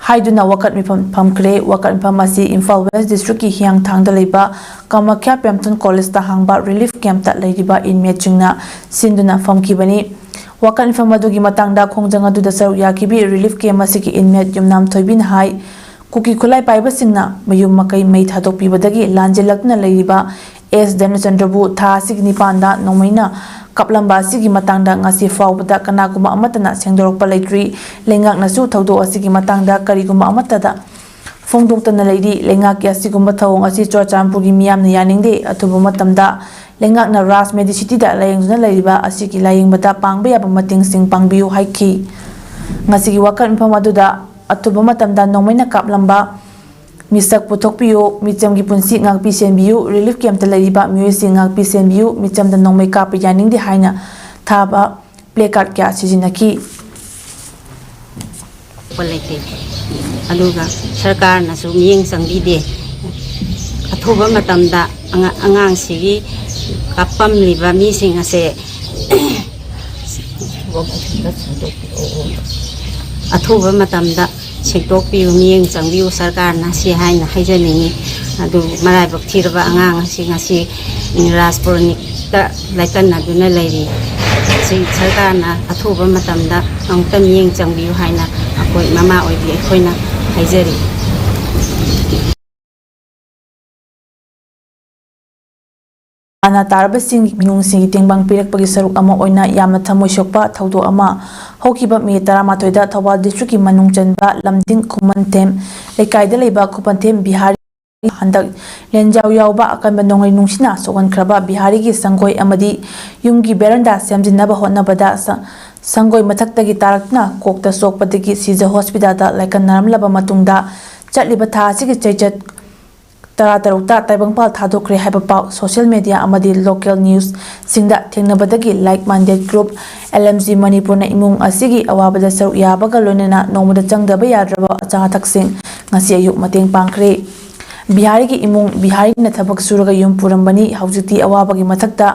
ꯍꯥꯏꯗꯨꯅ ꯋꯥꯀꯠ ꯃꯤꯐꯝ ꯐꯝꯈ꯭ꯔꯦ꯫ ꯋꯥꯀꯠ ꯃꯤꯐꯝ ꯑꯁꯤ ꯏꯝꯐꯥꯜ ꯋꯦꯁ ꯗꯤꯁꯇ꯭ꯔꯤꯛꯀꯤ ꯍꯤꯌꯥꯡꯊꯥꯡꯗ ꯂꯩꯕ ꯀꯥꯃꯈ꯭ꯌꯥ ꯄ꯭ꯔꯦꯝꯆꯟ ꯀꯣꯂꯦꯖꯇ ꯍꯥꯡꯕ ꯔꯤꯂꯤꯐ ꯀꯦꯝꯞꯇ ꯂꯩꯔꯤꯕ ꯏꯟꯃꯦꯠꯁꯤꯡꯅ ꯁꯤꯟꯗꯨꯅ ꯐꯝꯈꯤꯕꯅꯤ꯫ ꯋꯥꯀꯠ ꯃꯤꯐꯝ ꯑꯗꯨꯒꯤ ꯃꯇꯥꯡꯗ ꯈꯣꯡꯖꯪ ꯑꯗꯨꯗ ꯁꯔꯨꯛ ꯌꯥꯈꯤꯕꯤ ꯔꯤꯂꯤꯐ ꯀꯦꯝꯞ ꯑꯁꯤꯒꯤ ꯏꯟꯃꯦꯠ ꯌꯨꯝꯅꯥꯝ ꯊꯣꯏꯕꯤꯅ ꯍꯥꯏ, ꯀꯨꯀꯤ ꯈꯨꯠꯂꯥꯏ ꯄꯥꯏꯕꯁꯤꯡꯅ ꯃꯌꯨꯝ ꯃꯀꯩ ꯃꯩ ꯊꯥꯗꯣꯛꯄꯤꯕꯗꯒꯤ ꯂꯥꯟꯖꯦꯜꯂꯛꯇꯨꯅ ꯂꯩꯔꯤꯕ ꯑꯦꯁ ꯙꯅꯆꯟꯗ꯭ꯔꯕꯨ ꯊꯥ ꯑꯁꯤꯒꯤ ꯅꯤꯄꯥꯟꯗ ꯅꯣꯡꯃꯩꯅ ꯀꯥꯞꯂꯝꯕ ꯑꯁꯤꯒꯤ ꯃꯇꯥꯡꯗ ꯉꯁꯤ ꯐꯥꯎꯕꯗ ꯀꯅꯥꯒꯨꯝꯕ ꯑꯃꯠꯇꯅ ꯁꯦꯡꯗꯣꯔꯛꯄ ꯂꯩꯇ꯭ꯔꯤ꯫ ꯂꯩꯉꯥꯛꯅꯁꯨ ꯊꯧꯗꯣꯛ ꯑꯁꯤꯒꯤ ꯃꯇꯥꯡꯗ ꯀꯔꯤꯒꯨꯝꯕ ꯑꯃꯠꯇꯗ ꯐꯣꯡꯗꯣꯛꯇꯅ ꯂꯩꯔꯤ꯫ ꯂꯩꯉꯥꯛꯀꯤ ꯑꯁꯤꯒꯨꯝꯕ ꯊꯧꯑꯣꯡ ꯑꯁꯤ ꯆꯨꯔꯆꯥꯟꯄꯨꯔꯒꯤ ꯃꯤꯌꯥꯝꯅ ꯌꯥꯅꯤꯡꯗꯦ꯫ ꯑꯊꯨꯕ ꯃꯇꯝꯗ ꯂꯩꯉꯥꯛꯅ ꯔꯥꯖ ꯃꯦꯗꯤꯁꯤꯇꯤꯗ ꯂꯥꯌꯦꯡꯗꯨꯅ ꯂꯩꯔꯤꯕ ꯑꯁꯤꯒꯤ ꯂꯥꯌꯦꯡꯕꯗ ꯄꯥꯡꯕ ꯌꯥꯕ ꯃꯇꯦꯡꯁꯤꯡ ꯄꯥꯡꯕꯤꯌꯨ ꯍꯥꯏꯈꯤ꯫ ꯉꯁꯤꯒꯤ ꯋꯥꯀꯠ ꯃꯤꯐꯝ ꯑꯗꯨꯗ ꯑꯊꯨꯕ ꯃꯇꯝꯗ ꯅꯣꯡꯃꯩꯅ ꯀꯥꯞꯂꯝꯕ ꯃꯤꯁꯛ ꯄꯨꯊꯣꯛꯄꯤꯌꯨ, ꯃꯤꯆꯝꯒꯤ ꯄꯨꯟꯁꯤ ꯉꯥꯛꯄꯤ ꯁꯦꯟꯕꯤꯌꯨ, ꯔꯤꯂꯤꯐ ꯀꯦꯝꯞꯇ ꯂꯩꯔꯤꯕ ꯃꯤꯑꯣꯏꯁꯤꯡ ꯉꯥꯛꯄꯤ ꯁꯦꯟꯕꯤꯌꯨ, ꯃꯤꯆꯝꯗ ꯅꯣꯡꯃꯩ ꯀꯥꯞꯄ ꯌꯥꯅꯤꯡꯗꯦ ꯍꯥꯏꯅ ꯊꯥꯕ ꯄ꯭ꯂꯦ ꯀꯥꯔꯗ ꯀꯌꯥ ꯁꯤꯖꯤꯟꯅꯈꯤ꯫ ꯂꯩꯇꯦ꯫ ꯑꯗꯨꯒ ꯁꯔꯀꯥꯔꯅꯁꯨ ꯃꯤꯠꯌꯦꯡ ꯆꯪꯕꯤꯗꯦ꯫ ꯑꯊꯨꯕ ꯃꯇꯝꯗ ꯑꯉꯥ-, ꯑꯉꯥꯡꯁꯤꯒꯤ ꯀꯥꯞꯄꯝꯂꯤꯕ ꯃꯤꯁꯤꯡ ꯑꯁꯦ ꯑꯊꯨꯕ ꯃꯇꯝꯗ ꯁꯦꯡꯗꯣꯛꯄꯤꯌꯨ, ꯃꯤꯠꯌꯦꯡ ꯆꯪꯕꯤꯌꯨ ꯁꯔꯀꯥꯔꯅ, ꯁꯤ ꯍꯥꯏꯅ ꯍꯥꯏꯖꯅꯤꯡꯉꯤ꯫ ꯑꯗꯨ ꯃꯔꯥꯏꯕꯛ ꯊꯤꯔꯕ ꯑꯉꯥꯡ ꯑꯁꯤ ꯉꯁꯤ ꯔꯥꯖ ꯄꯨꯔꯅꯤꯛꯇ ꯂꯥꯏꯀꯠꯅꯗꯨꯅ ꯂꯩꯔꯤ꯫ ꯁꯤ ꯁꯔꯀꯥꯔꯅ ꯑꯊꯨꯕ ꯃꯇꯝꯗ ꯑꯃꯨꯛꯇ ꯃꯤꯠꯌꯦꯡ ꯆꯪꯕꯤꯌꯨ ꯍꯥꯏꯅ ꯑꯩꯈꯣꯏ ꯃꯃꯥ ꯑꯣꯏꯕꯤ ꯑꯩꯈꯣꯏꯅ ꯍꯥꯏꯖꯔꯤ꯫ ꯑꯅꯥ ꯇꯥꯔꯕꯁꯤꯡ ꯏꯃꯨꯡꯁꯤꯡꯒꯤ ꯇꯦꯡꯕꯥꯡ ꯄꯤꯔꯛꯄꯒꯤ ꯁꯔꯨꯛ ꯑꯃ ꯑꯣꯏꯅ ꯌꯥꯝꯅ ꯊꯃꯣꯏ ꯁꯣꯛꯄ ꯊꯧꯗꯣꯛ ꯑꯃ ꯍꯧꯈꯤꯕ ꯃꯦ ꯇꯔꯥꯃꯥꯊꯣꯏꯗ ꯊꯧꯕꯥꯜ ꯗꯤꯁꯇ꯭ꯔꯤꯛꯀꯤ ꯃꯅꯨꯡ ꯆꯟꯕ ꯂꯝꯗꯤꯡ ꯈꯨꯃꯟꯊꯦꯝ ꯂꯩꯀꯥꯏꯗ ꯂꯩꯕ ꯈꯨꯃꯟꯊꯦꯝ ꯕꯤꯍꯥꯔꯤ ꯍꯟꯗꯛ ꯂꯦꯟꯖꯥꯎ ꯌꯥꯎꯕ ꯑꯀꯟꯕ ꯅꯣꯡꯂꯩ ꯅꯨꯡꯁꯤꯠꯅ ꯁꯣꯛꯍꯟꯈ꯭ꯔꯕ ꯕꯤꯍꯥꯔꯤꯒꯤ ꯁꯪꯒꯣꯏ ꯑꯃꯗꯤ ꯌꯨꯝꯒꯤ ꯕꯦꯔꯟꯗꯥ ꯁꯦꯝꯖꯤꯟꯅꯕ ꯍꯣꯠꯅꯕꯗ ꯁ-, ꯁꯪꯒꯣꯏ ꯃꯊꯛꯇꯒꯤ ꯇꯥꯔꯛꯇꯨꯅ ꯀꯣꯛꯇ ꯁꯣꯛꯄꯗꯒꯤ ꯁꯤꯖ ꯍꯣꯁꯄꯤꯇꯥꯜꯗ ꯂꯥꯏꯀꯠꯅꯔꯝꯂꯕ ꯃꯇꯨꯡꯗ ꯆꯠꯂꯤꯕ ꯊꯥ ꯑꯁꯤꯒꯤ ꯆꯩꯆꯠ ꯇꯔꯥꯇꯔꯨꯛꯇ ꯇꯥꯏꯕꯪꯄꯥꯜ ꯊꯥꯗꯣꯛꯈ꯭ꯔꯦ ꯍꯥꯏꯕ ꯄꯥꯎ ꯁꯣꯁꯤꯌꯦꯜ ꯃꯦꯗꯤꯌꯥ ꯑꯃꯗꯤ ꯂꯣꯀꯦꯜ ꯅ꯭ꯌꯨꯁꯁꯤꯡꯗ ꯊꯦꯡꯅꯕꯗꯒꯤ like minded group L M G ꯃꯅꯤꯄꯨꯔꯅ ꯏꯃꯨꯡ ꯑꯁꯤꯒꯤ ꯑꯋꯥꯕꯗ ꯁꯔꯨꯛ ꯌꯥꯕꯒ ꯂꯣꯏꯅꯅ ꯅꯣꯡꯃꯗ ꯆꯪꯗꯕ ꯌꯥꯗ꯭ꯔꯕ ꯑꯆꯥ ꯑꯊꯛꯁꯤꯡ ꯉꯁꯤ ꯑꯌꯨꯛ ꯃꯇꯦꯡ ꯄꯥꯡꯈ꯭ꯔꯦ꯫ ꯕꯤꯍꯥꯔꯤꯒꯤ ꯏꯃꯨꯡ ꯕꯤꯍꯥꯔꯤꯅ ꯊꯕꯛ ꯁꯨꯔꯒ ꯌꯨꯝ ꯄꯨꯔꯝꯕꯅꯤ꯫ ꯍꯧꯖꯤꯛꯇꯤ ꯑꯋꯥꯕꯒꯤ ꯃꯊꯛꯇ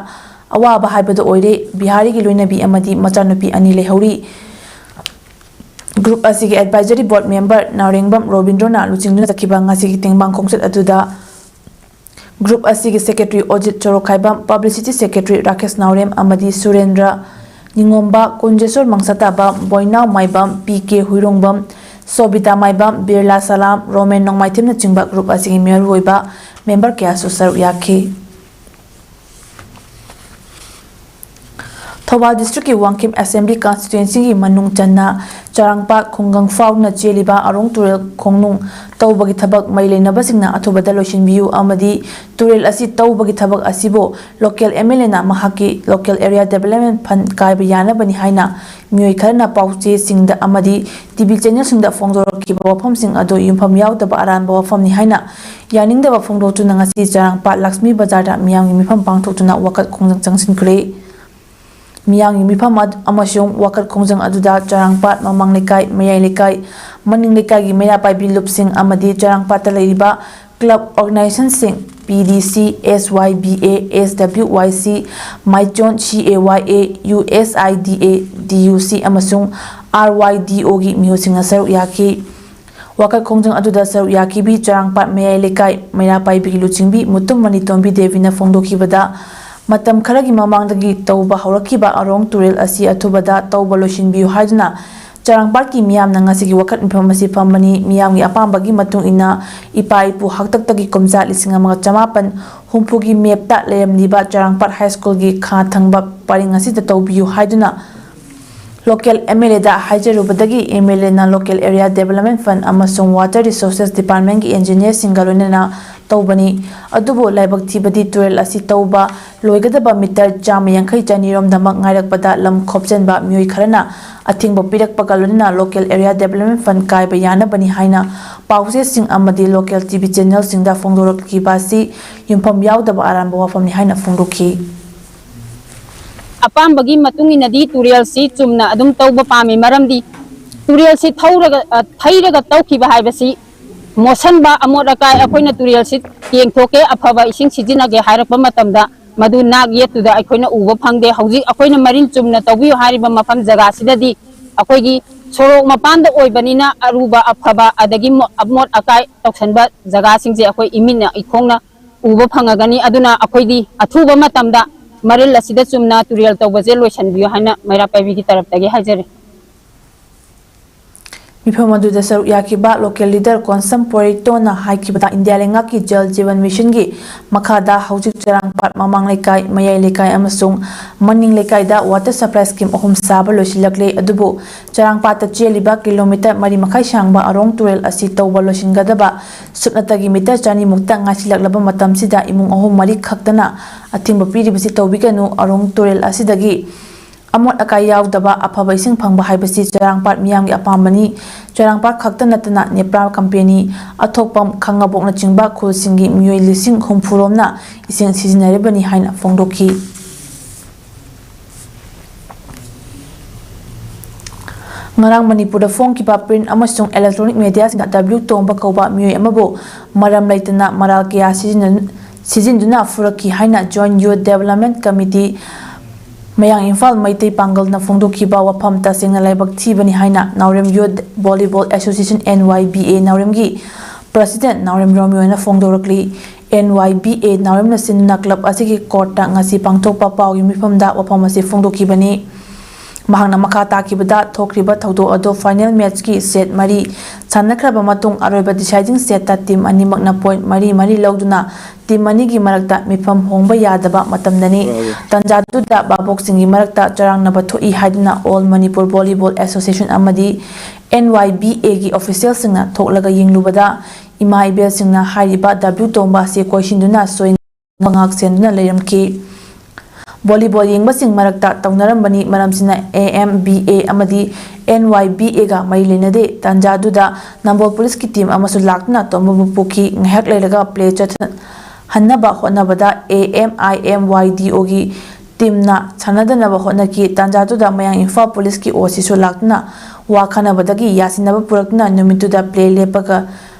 ꯑꯋꯥꯕ ꯍꯥꯏꯕꯗꯨ ꯑꯣꯏꯔꯦ꯫ ꯕꯤꯍꯥꯔꯤꯒꯤ ꯂꯣꯏꯅꯕꯤ ꯑꯃꯗꯤ ꯃꯆꯥꯅꯨꯄꯤ ꯑꯅꯤ ꯂꯩꯍꯧꯔꯤ꯫ ꯒ꯭ꯔꯨꯞ ꯑꯁꯤꯒꯤ ꯑꯦꯗꯚꯥꯏꯖꯔꯤ ꯕꯣꯔꯗ ꯃꯦꯝꯕꯔ ꯅꯥꯎꯔꯦꯡꯕꯝ ꯔꯣꯕꯤꯟꯗ꯭ꯔꯣꯅ ꯂꯨꯆꯤꯡꯗꯨꯅ ꯆꯠꯈꯤꯕ ꯉꯁꯤꯒꯤ ꯇꯦꯡꯕꯥꯡ ꯈꯣꯡꯆꯠ ꯑꯗꯨꯗ ꯒ꯭ꯔꯨꯞ ꯑꯁꯤꯒꯤ ꯁꯦꯀ꯭ꯔꯦꯇꯔꯤ ꯑꯣꯖꯤꯠ ꯁꯣꯔꯣꯛꯈꯥꯏꯕꯝ, ꯄꯕ꯭ꯂꯤꯁꯤꯇꯤ ꯁꯦꯀ꯭ꯔꯦꯇꯔꯤ ꯔꯥꯀꯦꯁ ꯅꯥꯎꯔꯦꯝ ꯑꯃꯗꯤ ꯁꯨꯔꯦꯟꯗ꯭ꯔ ꯅꯤꯉꯣꯝꯕ, ꯀꯨꯟꯖꯦꯁꯣꯔ ꯃꯪꯁꯥꯇꯥꯕꯝ, ꯕꯣꯏꯅꯥꯎ ꯃꯥꯏꯕꯝ, ꯄꯤ ꯀꯦ ꯍꯨꯏꯔꯣꯡꯕꯝ, ꯁꯣꯕꯤꯇꯥ ꯃꯥꯏꯕꯝ, ꯕꯤꯔꯂꯥ ꯁꯂꯥꯝ, ꯔꯣꯃꯦꯟ ꯅꯣꯡꯃꯥꯏꯊꯦꯝꯅꯆꯤꯡꯕ ꯒ꯭ꯔꯨꯞ ꯑꯁꯤꯒꯤ ꯃꯤꯑꯣꯏ ꯑꯣꯏꯕ ꯃꯦꯝꯕꯔ ꯀꯌꯥꯁꯨ ꯁꯔꯨꯛ ꯌꯥꯈꯤ꯫ ꯊꯧꯕꯥꯜ ꯗꯤꯁꯇ꯭ꯔꯤꯛꯀꯤ ꯋꯥꯡꯈꯦꯝ ꯑꯦꯁꯦꯝꯕ꯭ꯂꯤ ꯀꯟꯁꯇꯤꯇ꯭ꯋꯦꯟꯁꯤꯒꯤ ꯃꯅꯨꯡ ꯆꯟꯅ ꯆꯔꯥꯡꯄꯥꯠ ꯈꯨꯡꯒꯪ ꯐꯥꯎꯗꯨꯅ ꯆꯦꯜꯂꯤꯕ ꯑꯔꯣꯡ ꯇꯨꯔꯦꯜ ꯈꯣꯡꯅꯨꯡ ꯇꯧꯕꯒꯤ ꯊꯕꯛ ꯃꯔꯤ ꯂꯩꯅꯕꯁꯤꯡꯅ ꯑꯊꯨꯕꯗ ꯂꯣꯏꯁꯤꯟꯕꯤꯌꯨ ꯑꯃꯗꯤ ꯇꯨꯔꯦꯜ ꯑꯁꯤ ꯇꯧꯕꯒꯤ ꯊꯕꯛ ꯑꯁꯤꯕꯨ ꯂꯣꯀꯦꯜ ꯑꯦꯝ ꯑꯦꯜ ꯑꯦꯅ ꯃꯍꯥꯛꯀꯤ ꯂꯣꯀꯦꯜ ꯑꯦꯔꯤꯌꯥ ꯗꯦꯕꯂꯞꯃꯦꯟ ꯐꯟ ꯀꯥꯏꯕ ꯌꯥꯅꯕꯅꯤ ꯍꯥꯏꯅ ꯃꯤꯑꯣꯏ ꯈꯔꯅ ꯄꯥꯎꯆꯦꯁꯤꯡꯗ ꯑꯃꯗꯤ ꯇꯤ ꯚꯤ ꯆꯦꯅꯦꯜꯁꯤꯡꯗ ꯐꯣꯡꯗꯣꯔꯛꯈꯤꯕ ꯋꯥꯐꯝꯁꯤꯡ ꯑꯗꯨ ꯌꯨꯝꯐꯝ ꯌꯥꯎꯗꯕ ꯑꯔꯥꯟꯕ ꯋꯥꯐꯝꯅꯤ ꯍꯥꯏꯅ ꯌꯥꯅꯤꯡꯗꯕ ꯐꯣꯡꯗꯣꯛꯇꯨꯅ ꯉꯁꯤ ꯆꯔꯥꯡꯄꯥꯠ ꯂꯛꯁꯃꯤ ꯕꯖꯥꯔꯗ ꯃꯤꯌꯥꯝꯒꯤ ꯃꯤꯐꯝ ꯄꯥꯡꯊꯣꯛꯇꯨꯅ ꯋꯥꯀꯠ ꯈꯣꯡꯖꯪ ꯆꯪꯁꯤꯟꯈ꯭ꯔꯦ꯫ ꯃꯤꯌꯥꯝꯒꯤ ꯃꯤꯐꯝ ꯑꯗ-, ꯑꯃꯁꯨꯡ ꯋꯥꯀꯠ ꯈꯣꯡꯖꯪ ꯑꯗꯨꯗ ꯆꯔꯥꯡꯄꯥꯠ ꯃꯃꯥꯡ ꯂꯩꯀꯥꯏ, ꯃꯌꯥꯏ ꯂꯩꯀꯥꯏ, ꯃꯅꯤꯡ ꯂꯩꯀꯥꯏꯒꯤ ꯃꯩꯔꯥ ꯄꯥꯏꯕꯤ ꯂꯨꯞꯁꯤꯡ ꯑꯃꯗꯤ ꯆꯔꯥꯡꯄꯥꯠꯇ ꯂꯩꯔꯤꯕ ꯀ꯭ꯂꯕ ꯑꯣꯔꯒꯅꯥꯏꯖꯦꯁꯟꯁꯤꯡ, ꯄꯤ ꯗꯤ ꯁꯤ, ꯑꯦꯁ Y B A, S W ꯋꯥꯏ ꯁꯤ, ꯃꯥꯏꯆꯣꯟ, ꯁꯤ ꯑꯦ ꯋꯥꯏ ꯑꯦ, U S I D A, D U ꯁꯤ ꯑꯃꯁꯨꯡ ꯑꯥꯔ ꯋꯥꯏ ꯗꯤ ꯑꯣꯒꯤ ꯃꯤꯍꯨꯠꯁꯤꯡꯅ ꯁꯔꯨꯛ ꯌꯥꯈꯤ꯫ ꯋꯥꯀꯠ ꯈꯣꯡꯖꯪ ꯑꯗꯨꯗ ꯁꯔꯨꯛ ꯌꯥꯈꯤꯕꯤ ꯆꯔꯥꯡꯄꯥꯠ ꯃꯌꯥꯏ ꯂꯩꯀꯥꯏ ꯃꯩꯔꯥ ꯄꯥꯏꯕꯤꯒꯤ ꯂꯨꯆꯤꯡꯕꯤ ꯃꯨꯇꯨꯝ ꯃꯅꯤꯇꯣꯝꯕꯤ ꯗꯦꯕꯤꯅ ꯐꯣꯡꯗꯣꯛꯈꯤꯕꯗ, ꯃꯇꯝ ꯈꯔꯒꯤ ꯃꯃꯥꯡꯗꯒꯤ ꯇꯧꯕ ꯍꯧꯔꯛꯈꯤꯕ ꯑꯔꯣꯡ ꯇꯨꯔꯦꯜ ꯑꯁꯤ ꯑꯊꯨꯕꯗ ꯇꯧꯕ ꯂꯣꯏꯁꯤꯟꯕꯤꯌꯨ ꯍꯥꯏꯗꯨꯅ ꯆꯔꯥꯡꯄꯥꯠꯀꯤ ꯃꯤꯌꯥꯝꯅ ꯉꯁꯤꯒꯤ ꯋꯥꯀꯠ ꯃꯤꯐꯝ ꯑꯁꯤ ꯐꯝꯕꯅꯤ꯫ ꯃꯤꯌꯥꯝꯒꯤ ꯑꯄꯥꯝꯕꯒꯤ ꯃꯇꯨꯡ ꯏꯟꯅ ꯏꯄꯥ ꯏꯄꯨ ꯍꯥꯛꯇꯛꯇꯒꯤ ꯀꯨꯝꯖꯥ ꯂꯤꯁꯤꯡ ꯑꯃꯒ ꯆꯃꯥꯄꯟ ꯍꯨꯝꯐꯨꯒꯤ ꯃꯦꯞꯇ ꯂꯩꯔꯝꯂꯤꯕ ꯆꯔꯥꯡꯄꯥꯠ ꯍꯥꯏ ꯁ꯭ꯀꯨꯜꯒꯤ ꯈꯥ ꯊꯪꯕ ꯄꯔꯤꯡ ꯑꯁꯤꯗ ꯇꯧꯕꯤꯌꯨ ꯍꯥꯏꯗꯨꯅ ꯂꯣꯀꯦꯜ ꯑꯦꯝ ꯑꯦꯜ ꯑꯦꯗ ꯍꯥꯏꯖꯔꯨꯕꯗꯒꯤ, ꯑꯦꯝ ꯑꯦꯜ ꯑꯦꯅ ꯂꯣꯀꯦꯜ ꯑꯦꯔꯤꯌꯥ ꯗꯦꯕꯂꯞꯃꯦꯟ ꯐꯟ ꯑꯃꯁꯨꯡ ꯋꯥꯇꯔ ꯔꯤꯁꯣꯔꯁꯦꯁ ꯗꯤꯄꯥꯔꯠꯃꯦꯟꯒꯤ ꯏꯟꯖꯤꯅꯤꯌꯔꯁꯤꯡꯒ ꯂꯣꯏꯅꯅ ꯇꯧꯕꯅꯤ꯫ ꯑꯗꯨꯕꯨ ꯂꯥꯏꯕꯛ ꯊꯤꯕꯗꯤ ꯇꯨꯔꯦꯜ ꯑꯁꯤ ꯇꯧꯕ ꯂꯣꯏꯒꯗꯕ ꯃꯤꯇꯔ ꯆꯥꯝꯃ ꯌꯥꯡꯈꯩ ꯆꯅꯤꯔꯣꯝꯗꯃꯛ ꯉꯥꯏꯔꯛꯄꯗ ꯂꯝ ꯈꯣꯞꯆꯟꯕ ꯃꯤꯑꯣꯏ ꯈꯔꯅ ꯑꯊꯤꯡꯕ ꯄꯤꯔꯛꯄꯒ ꯂꯣꯏꯅꯅ ꯂꯣꯀꯦꯜ ꯑꯦꯔꯤꯌꯥ ꯗꯦꯕꯂꯞꯃꯦꯟ ꯐꯟ ꯀꯥꯏꯕ ꯌꯥꯅꯕꯅꯤ ꯍꯥꯏꯅ ꯄꯥꯎꯆꯦꯁꯤꯡ ꯑꯃꯗꯤ ꯂꯣꯀꯦꯜ ꯇꯤ ꯚꯤ ꯆꯦꯅꯦꯜꯁꯤꯡꯗ ꯐꯣꯡꯗꯣꯔꯛꯈꯤꯕ ꯑꯁꯤ ꯌꯨꯝꯐꯝ ꯌꯥꯎꯗꯕ ꯑꯔꯥꯟꯕ ꯋꯥꯐꯝꯅꯤ ꯍꯥꯏꯅ ꯐꯣꯡꯗꯣꯛꯈꯤ꯫ ꯑꯄꯥꯝꯕꯒꯤ ꯃꯇꯨꯡ ꯏꯟꯅꯗꯤ ꯇꯨꯔꯦꯜꯁꯤ ꯆꯨꯝꯅ ꯑꯗꯨꯝ ꯇꯧꯕ ꯄꯥꯝꯃꯤ꯫ ꯃꯔꯝꯗꯤ ꯇꯨꯔꯦꯜꯁꯤ ꯊꯧꯔꯒ, ꯑ, ꯊꯩꯔꯒ ꯇꯧꯈꯤꯕ ꯍꯥꯏꯕꯁꯤ ꯃꯣꯠꯁꯟꯕ ꯑꯃꯣꯠ ꯑꯀꯥꯏ ꯑꯩꯈꯣꯏꯅ ꯇꯨꯔꯦꯜꯁꯤ ꯇꯦꯡꯊꯣꯛꯀꯦ, ꯑꯐꯕ ꯏꯁꯤꯡ ꯁꯤꯖꯤꯟꯅꯒꯦ ꯍꯥꯏꯔꯛꯄ ꯃꯇꯝꯗ ꯃꯗꯨ ꯅꯥꯛ ꯌꯦꯠꯇꯨꯗ ꯑꯩꯈꯣꯏꯅ ꯎꯕ ꯐꯪꯗꯦ꯫ ꯍꯧꯖꯤꯛ ꯑꯩꯈꯣꯏꯅ ꯃꯔꯤꯟ ꯆꯨꯝꯅ ꯇꯧꯕꯤꯌꯨ ꯍꯥꯏꯔꯤꯕ ꯃꯐꯝ ꯖꯒꯥꯁꯤꯗꯗꯤ ꯑꯩꯈꯣꯏꯒꯤ ꯁꯣꯔꯣꯛ ꯃꯄꯥꯟꯗ ꯑꯣꯏꯕꯅꯤꯅ ꯑꯔꯨꯕ ꯑꯐꯕ ꯑꯗꯒꯤ ꯃꯣ-, ꯑꯃꯣꯠ ꯑꯀꯥꯏ ꯇꯧꯁꯟꯕ ꯖꯒꯥꯁꯤꯡꯁꯦ ꯑꯩꯈꯣꯏ ꯏꯃꯤꯠꯅ ꯏꯈꯣꯡꯅ ꯎꯕ ꯐꯪꯉꯒꯅꯤ꯫ ꯑꯗꯨꯅ ꯑꯩꯈꯣꯏꯗꯤ ꯑꯊꯨꯕ ꯃꯇꯝꯗ ꯃꯔꯤꯜ ꯑꯁꯤꯗ ꯆꯨꯝꯅ ꯇꯨꯔꯦꯜ ꯇꯧꯕꯁꯦ ꯂꯣꯏꯁꯤꯟꯕꯤꯌꯨ ꯍꯥꯏꯅ ꯃꯩꯔꯥ ꯄꯥꯏꯕꯤꯒꯤ ꯇꯔꯞꯇꯒꯤ ꯍꯥꯏꯖꯔꯤ꯫ ꯃꯤꯐꯝ ꯑꯗꯨꯗ ꯁꯔꯨꯛ ꯌꯥꯈꯤꯕ local leader ꯀꯣꯟꯁꯝ ꯄꯣꯔꯩꯇꯣꯟꯅ ꯍꯥꯏꯈꯤꯕꯗ, ꯏꯟꯗꯤꯌꯥ ꯂꯩꯉꯥꯛꯀꯤ ꯖꯜ ꯖꯤꯕꯟ ꯃꯤꯁꯟꯒꯤ ꯃꯈꯥꯗ ꯍꯧꯖꯤꯛ ꯆꯔꯥꯡꯄꯥꯠ ꯃꯃꯥꯡ ꯂꯩꯀꯥꯏ, ꯃꯌꯥꯏ ꯂꯩꯀꯥꯏ ꯑꯃꯁꯨꯡ ꯃꯅꯤꯡ ꯂꯩꯀꯥꯏꯗ water supply scheme ꯑꯍꯨꯝ ꯁꯥꯕ ꯂꯣꯏꯁꯤꯜꯂꯛꯂꯦ꯫ ꯑꯗꯨꯕꯨ ꯆꯔꯥꯡꯄꯥꯠꯇ ꯆꯦꯜꯂꯤꯕ kilometre ꯃꯔꯤ ꯃꯈꯥꯏ ꯁꯥꯡꯕ ꯑꯔꯣꯡ ꯇꯨꯔꯦꯜ ꯑꯁꯤ ꯇꯧꯕ ꯂꯣꯏꯁꯤꯟꯒꯗꯕ ꯁꯨꯞꯅꯇꯒꯤ metre ꯆꯅꯤꯃꯨꯛꯇ ꯉꯥꯏꯁꯤꯜꯂꯛꯂꯕ ꯃꯇꯝꯁꯤꯗ ꯏꯃꯨꯡ ꯑꯍꯨꯝ ꯃꯔꯤ ꯈꯛꯇꯅ ꯑꯊꯤꯡꯕ ꯄꯤꯔꯤꯕꯁꯤ ꯇꯧꯕꯤꯒꯅꯨ꯫ ꯑꯔꯣꯡ ꯇꯨꯔꯦꯜ ꯑꯁꯤꯗꯒꯤ ꯑꯃꯣꯠ ꯑꯀꯥꯏ ꯌꯥꯎꯗꯕ ꯑꯐꯕ ꯏꯁꯤꯡ ꯐꯪꯕ ꯍꯥꯏꯕꯁꯤ ꯆꯔꯥꯡꯄꯥꯠ ꯃꯤꯌꯥꯝꯒꯤ ꯑꯄꯥꯝꯕꯅꯤ꯫ ꯆꯔꯥꯡꯄꯥꯠ ꯈꯛꯇ ꯅꯠꯇꯅ ꯅꯦꯄ꯭ꯔꯥ ꯀꯝꯄꯦꯅꯤ, ꯑꯊꯣꯛꯄꯝ, ꯈꯥꯉꯕꯣꯛꯅꯆꯤꯡꯕ ꯈꯨꯜꯁꯤꯡꯒꯤ ꯃꯤꯑꯣꯏ ꯂꯤꯁꯤꯡ ꯍꯨꯝꯐꯨ ꯔꯣꯝꯅ ꯏꯁꯤꯡ ꯁꯤꯖꯤꯟꯅꯔꯤꯕꯅꯤ ꯍꯥꯏꯅ ꯐꯣꯡꯗꯣꯛꯈꯤ꯫ ꯉꯔꯥꯡ ꯃꯅꯤꯄꯨꯔꯗ ꯐꯣꯡꯈꯤꯕ print ꯑꯃꯁꯨꯡ electronic mediaꯁꯤꯡꯗ W ꯇꯣꯝꯕ ꯀꯧꯕ ꯃꯤꯑꯣꯏ ꯑꯃꯕꯨ ꯃꯔꯝ ꯂꯩꯇꯅ ꯃꯔꯥꯜ ꯀꯌꯥ ꯁꯤꯖꯤꯟꯅ-, ꯁꯤꯖꯤꯟꯗꯨꯅ ꯐꯨꯔꯛꯈꯤ ꯍꯥꯏꯅ Joint Youth Development Committee, ꯃꯌꯥꯡ ꯏꯝꯐꯥꯜ ꯃꯩꯇꯩ ꯄꯥꯡꯒꯜꯅ ꯐꯣꯡꯗꯣꯛꯈꯤꯕ ꯋꯥꯐꯝ ꯇꯁꯦꯡꯅ ꯂꯥꯏꯕꯛ ꯊꯤꯕꯅꯤ ꯍꯥꯏꯅ Naorem Youth Volleyball Association, N Y B A, Naoremꯒꯤ president Naorem ꯔꯣꯃꯤꯌꯣꯅ ꯐꯣꯡꯗꯣꯔꯛꯂꯤ꯫ N Y B A Naoremꯅ ꯁꯤꯟꯗꯨꯅ club ꯑꯁꯤꯒꯤ courtꯇ ꯉꯁꯤ ꯄꯥꯡꯊꯣꯛꯄ ꯄꯥꯎꯒꯤ ꯃꯤꯐꯝꯗ ꯋꯥꯐꯝ ꯑꯁꯤ ꯐꯣꯡꯗꯣꯛꯈꯤꯕꯅꯤ꯫ ꯃꯍꯥꯛꯅ ꯃꯈꯥ ꯇꯥꯈꯤꯕꯗ, ꯊꯣꯛꯈ꯭ꯔꯤꯕ ꯊꯧꯗꯣꯛ ꯑꯗꯨ final matchꯀꯤ set ꯃꯔꯤ ꯁꯥꯟꯅꯈ꯭ꯔꯕ ꯃꯇꯨꯡ, ꯑꯔꯣꯏꯕ deciding setꯇ team ꯑꯅꯤꯃꯛꯅ point ꯃꯔꯤ ꯃꯔꯤ ꯂꯧꯗꯨꯅ team ꯑꯅꯤꯒꯤ ꯃꯔꯛꯇ ꯃꯤꯐꯝ ꯍꯣꯡꯕ ꯌꯥꯗꯕ ꯃꯇꯝꯗꯅꯤ꯫ ꯇꯥꯟꯖꯥꯗꯨꯗ ꯚꯥꯕꯣꯛꯁꯤꯡꯒꯤ ꯃꯔꯛꯇ ꯆꯔꯥꯡꯅꯕ ꯊꯣꯛꯏ ꯍꯥꯏꯗꯨꯅ All Manipur Volleyball Association ꯑꯃꯗꯤ N Y B Aꯒꯤ officialꯁꯤꯡꯅ ꯊꯣꯛꯂꯒ ꯌꯦꯡꯂꯨꯕꯗ, ꯏꯃꯥ ꯏꯕꯦꯜꯁꯤꯡꯅ ꯍꯥꯏꯔꯤꯕ W ꯇꯣꯝꯕ ꯑꯁꯤ ꯀꯣꯏꯁꯤꯟꯗꯨꯅ ꯁꯣꯏ ꯉꯥꯛ ꯁꯦꯟꯗꯨꯅ ꯂꯩꯔꯝꯈꯤ꯫ Volleyball ꯌꯦꯡꯕꯁꯤꯡ ꯃꯔꯛꯇ ꯇꯧꯅꯔꯝꯕꯅꯤ, ꯃꯔꯝꯁꯤꯅ A M B A ꯑꯃꯗꯤ N Y B Aꯒ ꯃꯔꯤ ꯂꯩꯅꯗꯦ꯫ ꯇꯥꯟꯖꯥꯗꯨꯗ ꯅꯝꯕꯣꯜ ꯄꯨꯂꯤꯁꯀꯤ team ꯑꯃꯁꯨ ꯂꯥꯛꯇꯨꯅ ꯇꯣꯝꯕꯕꯨ ꯄꯨꯈꯤ꯫ ꯉꯥꯏꯍꯥꯛ ꯂꯩꯔꯒ play ꯆꯠꯍꯟꯅꯕ ꯍꯣꯠꯅꯕꯗ A M I M Y D Oꯒꯤ teamꯅ ꯁꯥꯟꯅꯗꯅꯕ ꯍꯣꯠꯅꯈꯤ꯫ ꯇꯥꯟꯖꯥꯗꯨꯗ ꯃꯌꯥꯡ ꯏꯝꯐꯥꯜ ꯄꯨꯂꯤꯁꯀꯤ OCꯁꯨ ꯂꯥꯛꯇꯨꯅ ꯋꯥ ꯈꯟꯅꯕꯗꯒꯤ ꯌꯥꯁꯤꯟꯅꯕ ꯄꯨꯔꯛꯇꯨꯅ ꯅꯨꯃꯤꯠꯇꯨꯗ play ꯂꯦꯞꯄꯒ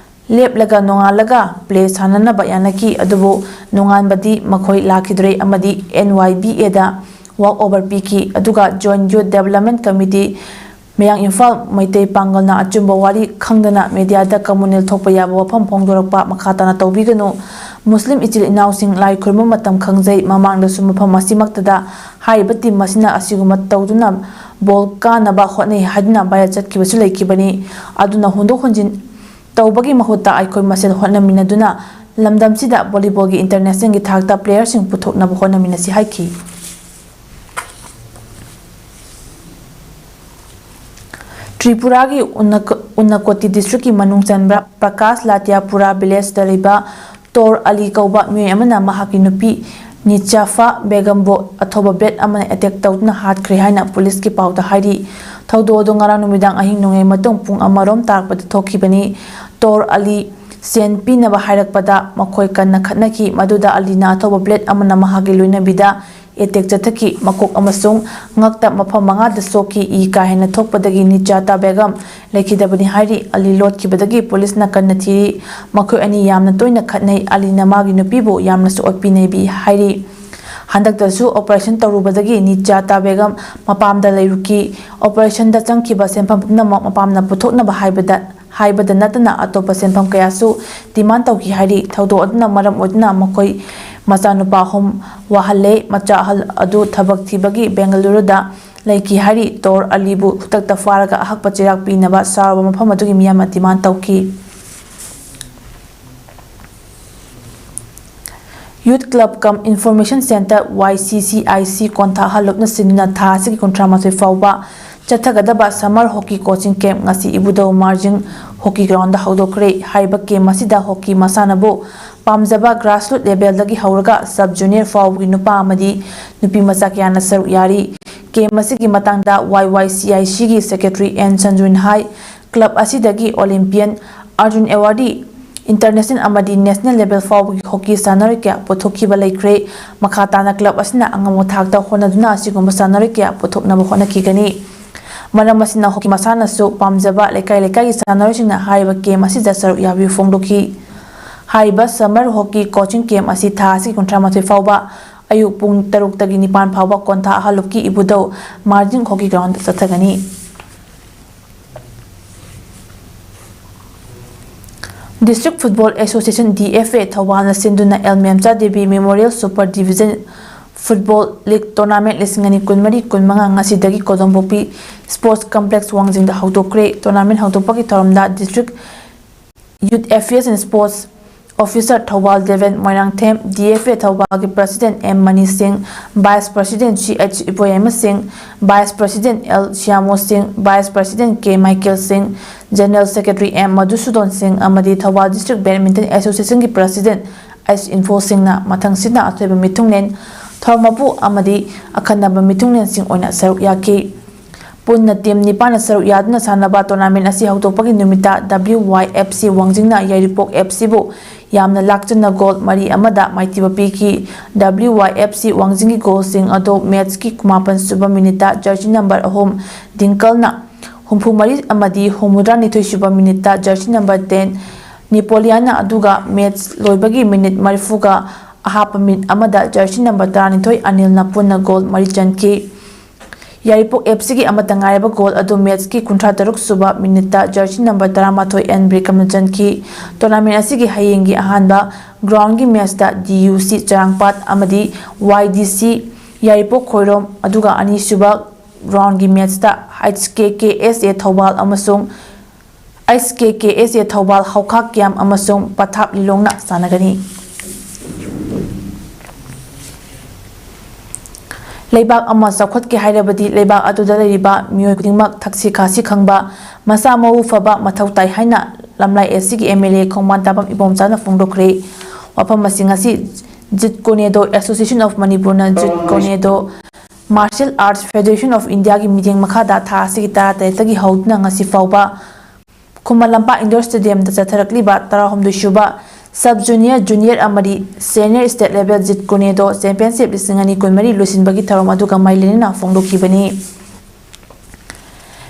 ꯂꯦꯞꯂꯒ ꯅꯣꯡꯉꯥꯜꯂꯒ ꯄ꯭ꯂꯦ ꯁꯥꯟꯅꯅꯕ ꯌꯥꯅꯈꯤ꯫ ꯑꯗꯨꯕꯨ ꯅꯣꯡꯉꯥꯟꯕꯗꯤ ꯃꯈꯣꯏ ꯂꯥꯛꯈꯤꯗ꯭ꯔꯦ ꯑꯃꯗꯤ ꯑꯦꯟ ꯋꯥꯏ ꯕꯤ ꯑꯦꯗ ꯋꯥꯛ ꯑꯣꯚꯔ ꯄꯤꯈꯤ꯫ ꯑꯗꯨꯒ ꯖꯣꯏꯟ ꯌꯨꯠ ꯗꯦꯕꯂꯞꯃꯦꯟ ꯀꯃꯤꯇꯤ ꯃꯌꯥꯡ ꯏꯝꯐꯥꯜ ꯃꯩꯇꯩ ꯄꯥꯡꯒꯜꯅ ꯑꯆꯨꯝꯕ ꯋꯥꯔꯤ ꯈꯪꯗꯅ ꯃꯦꯗꯤꯌꯥꯗ ꯀꯃꯨꯅꯦꯜ ꯊꯣꯛꯄ ꯌꯥꯕ ꯋꯥꯐꯝ ꯐꯣꯡꯗꯣꯔꯛꯄ ꯃꯈꯥ ꯇꯥꯅ ꯇꯧꯕꯤꯒꯅꯨ꯫ ꯃꯨꯁꯂꯤꯝ ꯏꯆꯤꯜ ꯏꯅꯥꯎꯁꯤꯡ ꯂꯥꯏ ꯈꯨꯔꯨꯝꯕ ꯃꯇꯝ ꯈꯪꯖꯩ꯫ ꯃꯃꯥꯡꯗꯁꯨ ꯃꯐꯝ ꯑꯁꯤꯃꯛꯇꯗ ꯍꯥꯏꯔꯤꯕ ꯇꯤꯝ ꯑꯁꯤꯅ ꯑꯁꯤꯒꯨꯝꯕ ꯇꯧꯗꯨꯅ ꯕꯣꯜ ꯀꯥꯅꯕ ꯍꯣꯠꯅꯩ ꯍꯥꯏꯗꯨꯅ ꯚꯥꯏꯔꯦꯜ ꯆꯠꯈꯤꯕꯁꯨ ꯂꯩꯈꯤꯕꯅꯤ꯫ ꯑꯗꯨꯅ ꯍꯣꯟꯗꯣꯛ ꯍꯣꯟꯖꯤꯟ ꯇꯧꯕꯒꯤ ꯃꯍꯨꯠꯇ ꯑꯩꯈꯣꯏ ꯃꯁꯦꯜ ꯍꯣꯠꯅꯃꯤꯟꯅꯗꯨꯅ ꯂꯝꯗꯝꯁꯤꯗ ꯚꯣꯂꯤꯕꯣꯜꯒꯤ ꯏꯟꯇꯔꯅꯦꯁꯅꯦꯜꯒꯤ ꯊꯥꯛꯇ ꯄ꯭ꯂꯦꯌꯔꯁꯤꯡ ꯄꯨꯊꯣꯛꯅꯕ ꯍꯣꯠꯅꯃꯤꯟꯅꯁꯤ ꯍꯥꯏꯈꯤ꯫ ꯇ꯭ꯔꯤꯄꯨꯔꯥꯒꯤ ꯎꯅꯀ-, ꯎꯅꯀꯣꯇꯤ ꯗꯤꯁꯇ꯭ꯔꯤꯛꯀꯤ ꯃꯅꯨꯡ ꯆꯟꯕ ꯄ꯭ꯔꯀꯥꯁ ꯂꯥꯇꯤꯌꯥꯄꯨꯔꯥ ꯚꯤꯂꯦꯖꯇ ꯂꯩꯕ ꯇꯣꯔ ꯑꯂꯤ ꯀꯧꯕ ꯃꯤꯑꯣꯏ ꯑꯃꯅ ꯃꯍꯥꯛꯀꯤ ꯅꯨꯄꯤ ꯅꯤꯆꯥꯐꯥ ꯕꯦꯒꯝꯕꯨ ꯑꯊꯧꯕ ꯕ꯭ꯂꯦꯗ ꯑꯃꯅ ꯑꯦꯇꯦꯛ ꯇꯧꯗꯨꯅ ꯍꯥꯠꯈ꯭ꯔꯦ ꯍꯥꯏꯅ ꯄꯨꯂꯤꯁꯀꯤ ꯄꯥꯎꯗ ꯍꯥꯏꯔꯤ꯫ ꯊꯧꯗꯣꯛ ꯑꯗꯨ ꯉꯔꯥꯡ ꯅꯨꯃꯤꯗꯥꯡ ꯑꯍꯤꯡ ꯅꯣꯡꯌꯥꯏ ꯃꯇꯨꯡ ꯄꯨꯡ ꯑꯃꯔꯣꯝ ꯇꯥꯔꯛꯄꯗ ꯊꯣꯛꯈꯤꯕꯅꯤ꯫ ꯇꯣꯔ ꯑꯂꯤ ꯁꯦꯟ ꯄꯤꯅꯕ ꯍꯥꯏꯔꯛꯄꯗ ꯃꯈꯣꯏ ꯀꯟꯅ ꯈꯠꯅꯈꯤ꯫ ꯃꯗꯨꯗ ꯑꯂꯤꯅ ꯑꯊꯧꯕ ꯕ꯭ꯂꯦꯗ ꯑꯃꯅ ꯃꯍꯥꯛꯀꯤ ꯂꯣꯏꯅꯕꯤꯗ ꯑꯦꯇꯦꯛ ꯆꯠꯊꯈꯤ꯫ ꯃꯀꯣꯛ ꯑꯃꯁꯨꯡ ꯉꯛꯇ ꯃꯐꯝ ꯃꯉꯥꯗ ꯁꯣꯛꯈꯤ꯫ ꯏ ꯀꯥ ꯍꯦꯟꯅ ꯊꯣꯛꯄꯗꯒꯤ ꯅꯤꯆꯥꯇꯥ ꯕꯦꯒꯝ ꯂꯩꯈꯤꯗꯕꯅꯤ ꯍꯥꯏꯔꯤ꯫ ꯑꯂꯤ ꯂꯣꯠꯈꯤꯕꯗꯒꯤ ꯄꯨꯂꯤꯁꯅ ꯀꯟꯅ ꯊꯤꯔꯤ꯫ ꯃꯈꯣꯏ ꯑꯅꯤ ꯌꯥꯝꯅ ꯇꯣꯏꯅ ꯈꯠꯅꯩ꯫ ꯑꯂꯤꯅ ꯃꯥꯒꯤ ꯅꯨꯄꯤꯕꯨ ꯌꯥꯝꯅꯁꯨ ꯑꯣꯠꯄꯤ ꯅꯩꯕꯤ ꯍꯥꯏꯔꯤ꯫ ꯍꯟꯗꯛꯇꯁꯨ ꯑꯣꯄꯔꯦꯁꯟ ꯇꯧꯔꯨꯕꯗꯒꯤ ꯅꯤꯆꯥꯇꯥ ꯕꯦꯒꯝ ꯃꯄꯥꯝꯗ ꯂꯩꯔꯨꯈꯤ꯫ ꯑꯣꯄꯔꯦꯁꯟꯗ ꯆꯪꯈꯤꯕ ꯁꯦꯟꯐꯝ ꯄꯨꯝꯅꯃꯛ ꯃꯄꯥꯝꯅ ꯄꯨꯊꯣꯛꯅꯕ ꯍꯥꯏꯕꯗ, ꯍꯥꯏꯕꯗ ꯅꯠꯇꯅ ꯑꯇꯣꯞꯄ ꯁꯦꯟꯐꯝ ꯀꯌꯥꯁꯨ ꯗꯤꯃꯥꯟ ꯇꯧꯈꯤ ꯍꯥꯏꯔꯤ꯫ ꯊꯧꯗꯣꯛ ꯑꯗꯨꯅ ꯃꯔꯝ ꯑꯣꯏꯗꯨꯅ ꯃꯈꯣꯏ ꯃꯆꯥꯅꯨꯄꯥ ꯑꯍꯨꯝ ꯋꯥꯍꯜꯂꯦ꯫ ꯃꯆꯥ ꯑꯍꯜ ꯑꯗꯨ ꯊꯕꯛ ꯊꯤꯕꯒꯤ ꯕꯦꯡꯒꯂꯨꯔꯨꯗ ꯂꯩꯈꯤ ꯍꯥꯏꯔꯤ꯫ ꯇꯣꯔ ꯑꯂꯤꯕꯨ ꯈꯨꯗꯛꯇ ꯐꯥꯔꯒ ꯑꯍꯛꯄ ꯆꯩꯔꯥꯛ ꯄꯤꯅꯕ ꯆꯥꯎꯔꯕ ꯃꯐꯝ ꯑꯗꯨꯒꯤ ꯃꯤꯌꯥꯝꯅ ꯗꯤꯃꯥꯟ ꯇꯧꯈꯤ꯫ Youth Club cum Information Centre, Y C C I C, ꯀꯣꯟꯊꯥ ꯍꯜꯂꯨꯞꯅ ꯁꯤꯟꯗꯨꯅ ꯊꯥ ꯑꯁꯤꯒꯤ ꯀꯨꯟꯊ꯭ꯔꯥ ꯃꯥꯊꯣꯏ ꯐꯥꯎꯕ ꯆꯠꯊꯒꯗꯕ summer hockey coaching camp ꯉꯁꯤ ꯏꯕꯨꯙꯧ ꯃꯥꯔꯖꯤꯡ hockey ground ꯗ ꯍꯧꯗꯣꯛꯈ꯭ꯔꯦ꯫ ꯍꯥꯏꯔꯤꯕ camp ꯑꯁꯤꯗ hockey ꯃꯁꯥꯟꯅꯕꯨ ꯄꯥꯝꯖꯕ grassroots level ꯗꯒꯤ ꯍꯧꯔꯒ sub junior ꯐꯥꯎꯕꯒꯤ ꯅꯨꯄꯥ ꯑꯃꯗꯤ ꯅꯨꯄꯤ ꯃꯆꯥ ꯀꯌꯥꯅ ꯁꯔꯨꯛ ꯌꯥꯔꯤ꯫ Camp ꯑꯁꯤꯒꯤ ꯃꯇꯥꯡꯗ Y Y C I C ꯒꯤ secretary N ꯁꯟꯖꯨꯅ ꯍꯥꯏ, club ꯑꯁꯤꯗꯒꯤ Olympian, Arjun Award, international ꯑꯃꯗꯤ national level ꯐꯥꯎꯕꯒꯤ hockey ꯁꯥꯟꯅꯔꯣꯏ ꯀꯌꯥ ꯄꯨꯊꯣꯛꯈꯤꯕ ꯂꯩꯈ꯭ꯔꯦ꯫ ꯃꯈꯥ ꯇꯥꯅ club ꯑꯁꯤꯅ ꯑꯉꯝꯕ ꯊꯥꯛꯇ ꯍꯣꯠꯅꯗꯨꯅ ꯑꯁꯤꯒꯨꯝꯕ ꯁꯥꯟꯅꯔꯣꯏ ꯀꯌꯥ ꯄꯨꯊꯣꯛꯅꯕ ꯍꯣꯠꯅꯈꯤꯒꯅꯤ꯫ ꯃꯔꯝ ꯑꯁꯤꯅ ꯍꯣꯀꯤ ꯃꯁꯥꯟꯅꯁꯨ ꯄꯥꯝꯖꯕ ꯂꯩꯀꯥꯏ ꯂꯩꯀꯥꯏꯒꯤ ꯁꯥꯟꯅꯔꯣꯏꯁꯤꯡꯅ ꯍꯥꯏꯔꯤꯕ ꯀꯦꯝ ꯑꯁꯤꯗ ꯁꯔꯨꯛ ꯌꯥꯕꯤꯌꯨ ꯐꯣꯡꯗꯣꯛꯈꯤ꯫ ꯍꯥꯏꯔꯤꯕ ꯁꯝꯃꯔ ꯍꯣꯀꯤ ꯀꯣꯆꯤꯡ ꯀꯦꯝ ꯑꯁꯤ ꯊꯥ ꯑꯁꯤꯒꯤ ꯀꯨꯟꯊ꯭ꯔꯥ ꯃꯥꯊꯣꯏ ꯐꯥꯎꯕ ꯑꯌꯨꯛ ꯄꯨꯡ ꯇꯔꯨꯛꯇꯒꯤ ꯅꯤꯄꯥꯟ ꯐꯥꯎꯕ ꯀꯣꯟꯊꯥ ꯑꯍꯜꯂꯨꯞꯀꯤ ꯏꯕꯨꯙꯧ ꯃꯥꯔꯖꯤꯡ ꯍꯣꯀꯤ ꯒ꯭ꯔꯥꯎꯟꯗ ꯆꯠꯊꯒꯅꯤ꯫ District Football Association, D F A, ꯊꯧꯕꯥꯜꯅ ꯁꯤꯟꯗꯨꯅ L Memcha Devi Memorial Super Division Football League Tournament ꯂꯤꯁꯤꯡ ꯑꯅꯤ ꯀꯨꯟꯃꯔꯤ ꯀꯨꯟꯃꯉꯥ ꯉꯁꯤꯗꯒꯤ ꯀꯣꯗꯣꯝꯕꯣꯛꯄꯤ Sports Complex ꯋꯥꯡꯖꯤꯡꯗ ꯍꯧꯗꯣꯛꯈ꯭ꯔꯦ꯫ Tournament ꯍꯧꯗꯣꯛꯄꯒꯤ ꯊꯧꯔꯝꯗ District Youth Affairs and Sports Officer Thoubal Deben Moirangthem, D F A ꯊꯧꯕꯥꯜꯒꯤ President M Mani Singh, Vice President C H Iboyaima Singh, Vice President L Shyamo Singh, Vice President K Michael Singh, General Secretary M Madhusudan Singh ꯑꯃꯗꯤ Thoubal District Badminton Association ꯒꯤ President H ꯏꯟꯐꯣ ꯁꯤꯡꯅ ꯃꯊꯪꯁꯤꯠꯅ ꯑꯊꯣꯏꯕ ꯃꯤꯊꯨꯡꯂꯦꯟ, ꯊꯧꯔꯝ ꯃꯄꯨ ꯑꯃꯗꯤ ꯑꯈꯟꯅꯕ ꯃꯤꯊꯨꯡꯂꯦꯟꯁꯤꯡ ꯑꯣꯏꯅ ꯁꯔꯨꯛ ꯌꯥꯈꯤ꯫ ꯄꯨꯟꯅ team ꯅꯤꯄꯥꯟꯅ ꯁꯔꯨꯛ ꯌꯥꯗꯨꯅ ꯁꯥꯟꯅꯕ tournament ꯑꯁꯤ ꯍꯧꯗꯣꯛꯄꯒꯤ ꯅꯨꯃꯤꯠꯇ W Y F C ꯋꯥꯡꯖꯤꯡꯅ ꯌꯥꯏꯔꯤꯄꯣꯛ F C ꯕꯨ ꯌꯥꯝꯅ ꯂꯥꯛꯆꯅ goal ꯃꯔꯤ ꯑꯃꯗ ꯃꯥꯏꯊꯤꯕ ꯄꯤꯈꯤ꯫ W Y F C ꯋꯥꯡꯖꯤꯡꯒꯤ goal ꯁꯤꯡ ꯑꯗꯨ match ꯀꯤ ꯀꯨꯟꯃꯥꯄꯟ ꯁꯨꯕ minute ꯇ jersey number ꯑꯍꯨꯝ ꯗꯤꯡꯀꯜꯅ, ꯍꯨꯝꯐꯨ ꯃꯔꯤ ꯑꯃꯗꯤ ꯍꯨꯝꯐꯨꯇꯔꯥ ꯅꯤꯊꯣꯏ ꯁꯨꯕ minute ꯇ jersey number ten ꯅꯤꯄꯣꯂꯤꯌꯥꯅ, ꯑꯗꯨꯒ match ꯂꯣꯏꯕꯒꯤ minute ꯃꯔꯤꯐꯨꯒ ꯑꯍꯥꯞꯄ minute ꯑꯃꯗ jersey number ꯇꯔꯥꯅꯤꯊꯣꯏ ꯑꯅꯤꯜꯅ ꯄꯨꯟꯅ goal ꯃꯔꯤ ꯆꯟꯈꯤ꯫ ꯌꯥꯏꯔꯤꯄꯣꯛ F C ꯒꯤ ꯑꯃꯠꯇ ꯉꯥꯏꯔꯕ goal ꯑꯗꯨ match ꯀꯤ ꯀꯨꯟꯊ꯭ꯔꯥ ꯇꯔꯨꯛ ꯁꯨꯕ minute ꯇ jersey number ꯇꯔꯥꯃꯥꯊꯣꯏ N ꯕ꯭ꯔꯤꯀꯝꯅ ꯆꯟꯈꯤ꯫ Tournament ꯑꯁꯤꯒꯤ ꯍꯌꯦꯡꯒꯤ ꯑꯍꯥꯟꯕ ground ꯒꯤ match ꯇ D U C ꯆꯔꯥꯡꯄꯥꯠ ꯑꯃꯗꯤ Y D C ꯌꯥꯏꯔꯤꯄꯣꯛ ꯈꯣꯏꯔꯣꯝ, ꯑꯗꯨꯒ ꯑꯅꯤꯁꯨꯕ round ꯒꯤ match ꯇ H K K S A Thoubal ꯑꯃꯁꯨꯡ H K K S A Thoubal ꯍꯧꯈꯥꯛ ꯀꯤꯌꯥꯝ ꯑꯃꯁꯨꯡ ꯄꯊꯥꯞ ꯂꯤꯂꯣꯡꯅ ꯁꯥꯟꯅꯒꯅꯤ꯫ ꯂꯩꯕꯥꯛ ꯑꯃ ꯆꯥꯎꯈꯠꯀꯦ ꯍꯥꯏꯔꯕꯗꯤ ꯂꯩꯕꯥꯛ ꯑꯗꯨꯗ ꯂꯩꯔꯤꯕ ꯃꯤꯑꯣꯏ ꯈꯨꯗꯤꯡꯃꯛ ꯊꯛꯁꯤ ꯈꯥꯁꯤ ꯈꯪꯕ, ꯃꯁꯥ ꯃꯎ ꯐꯕ ꯃꯊꯧ ꯇꯥꯏ ꯍꯥꯏꯅ ꯂꯝꯂꯥꯏ S C ꯒꯤ M L A ꯈꯣꯡꯕꯥꯟ ꯇꯥꯕꯝ ꯏꯕꯣꯝꯆꯥꯅ ꯐꯣꯡꯗꯣꯛꯈ꯭ꯔꯦ꯫ ꯋꯥꯐꯝ ꯑꯁꯤꯡ ꯑꯁꯤ Jeet Kune Do Association of Manipur ꯅ Jeet Kune Do Martial Arts Federation of India ꯒꯤ ꯃꯤꯠꯌꯦꯡ ꯃꯈꯥꯗ ꯊꯥ ꯑꯁꯤꯒꯤ ꯇꯔꯥꯇꯔꯦꯠꯇꯒꯤ ꯍꯧꯗꯨꯅ ꯉꯁꯤ ꯐꯥꯎꯕ ꯈꯨꯃꯟ ꯂꯝꯄꯥꯛ indoor stadium ꯗ ꯆꯠꯊꯔꯛꯂꯤꯕ ꯇꯔꯥꯍꯨꯝꯗꯣꯏ ꯁꯨꯕ sub junior, junior ꯑꯃꯗꯤ senior state level Jeet Kune Do championship ꯂꯤꯁꯤꯡ ꯑꯅꯤ ꯀꯨꯟꯃꯔꯤ ꯂꯣꯏꯁꯤꯟꯕꯒꯤ ꯊꯧꯔꯝ ꯑꯗꯨꯒ ꯃꯥꯏ ꯂꯩꯅꯅ ꯐꯣꯡꯗꯣꯛꯈꯤꯕꯅꯤ꯫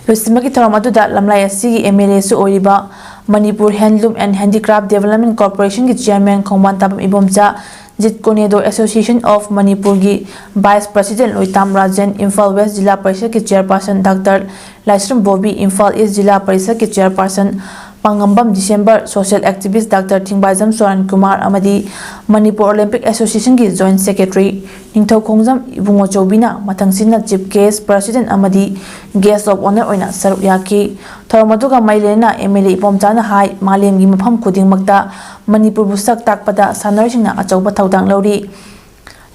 ꯂꯣꯏꯁꯤꯟꯕꯒꯤ ꯊꯧꯔꯝ ꯑꯗꯨꯗ ꯂꯝꯂꯥꯏ ꯑꯁꯤꯒꯤ M L A ꯁꯨ ꯑꯣꯏꯔꯤꯕ Manipur Handloom and Handicraft Development Corporation ꯒꯤ Chairman ꯈꯣꯡꯕꯥꯟ ꯇꯥꯕꯝ Ibomcha, Jit Conedo Association of Manipur ꯒꯤ Vice President ꯂꯣꯏꯇꯥꯝ Rajen, Imphal West ꯖꯤꯂꯥ ꯄꯔꯤꯁꯗꯀꯤ Chairperson Doctor ꯂꯥꯏꯁ꯭ꯔꯝ ꯕꯣꯕꯤ, ꯏꯝꯐꯥꯜ East ꯖꯤꯂꯥ ꯄꯔꯤꯁꯗꯀꯤ Chairperson ꯄꯥꯉꯝꯕꯝ December, Social Activist Doctor ꯊꯤꯡꯕꯥꯏꯖꯝ ꯁꯣꯔꯟ Kumar ꯑꯃꯗꯤ Manipur Olympic Association ꯒꯤ Joint Secretary ꯅꯤꯡꯊꯧꯈꯣꯡꯖꯝ ꯏꯕꯨꯡꯉꯣꯆꯧꯕꯤꯅ ꯃꯊꯪꯁꯤꯠꯅ Chief Guest, President ꯑꯃꯗꯤ Guest of Honour ꯑꯣꯏꯅ ꯁꯔꯨꯛ ꯌꯥꯈꯤ꯫ ꯊꯧꯔꯝ ꯑꯗꯨꯒ ꯃꯔꯤ ꯂꯩꯅꯅ M L A ꯏꯕꯣꯝꯆꯥꯅ ꯍꯥꯏ, ꯃꯥꯂꯦꯝꯒꯤ ꯃꯐꯝ ꯈꯨꯗꯤꯡꯃꯛꯇ ꯃꯅꯤꯄꯨꯔꯕꯨ ꯁꯛ ꯇꯥꯛꯄꯗ ꯁꯥꯟꯅꯔꯣꯏꯁꯤꯡꯅ ꯑꯆꯧꯕ ꯊꯧꯗꯥꯡ ꯂꯧꯔꯤ꯫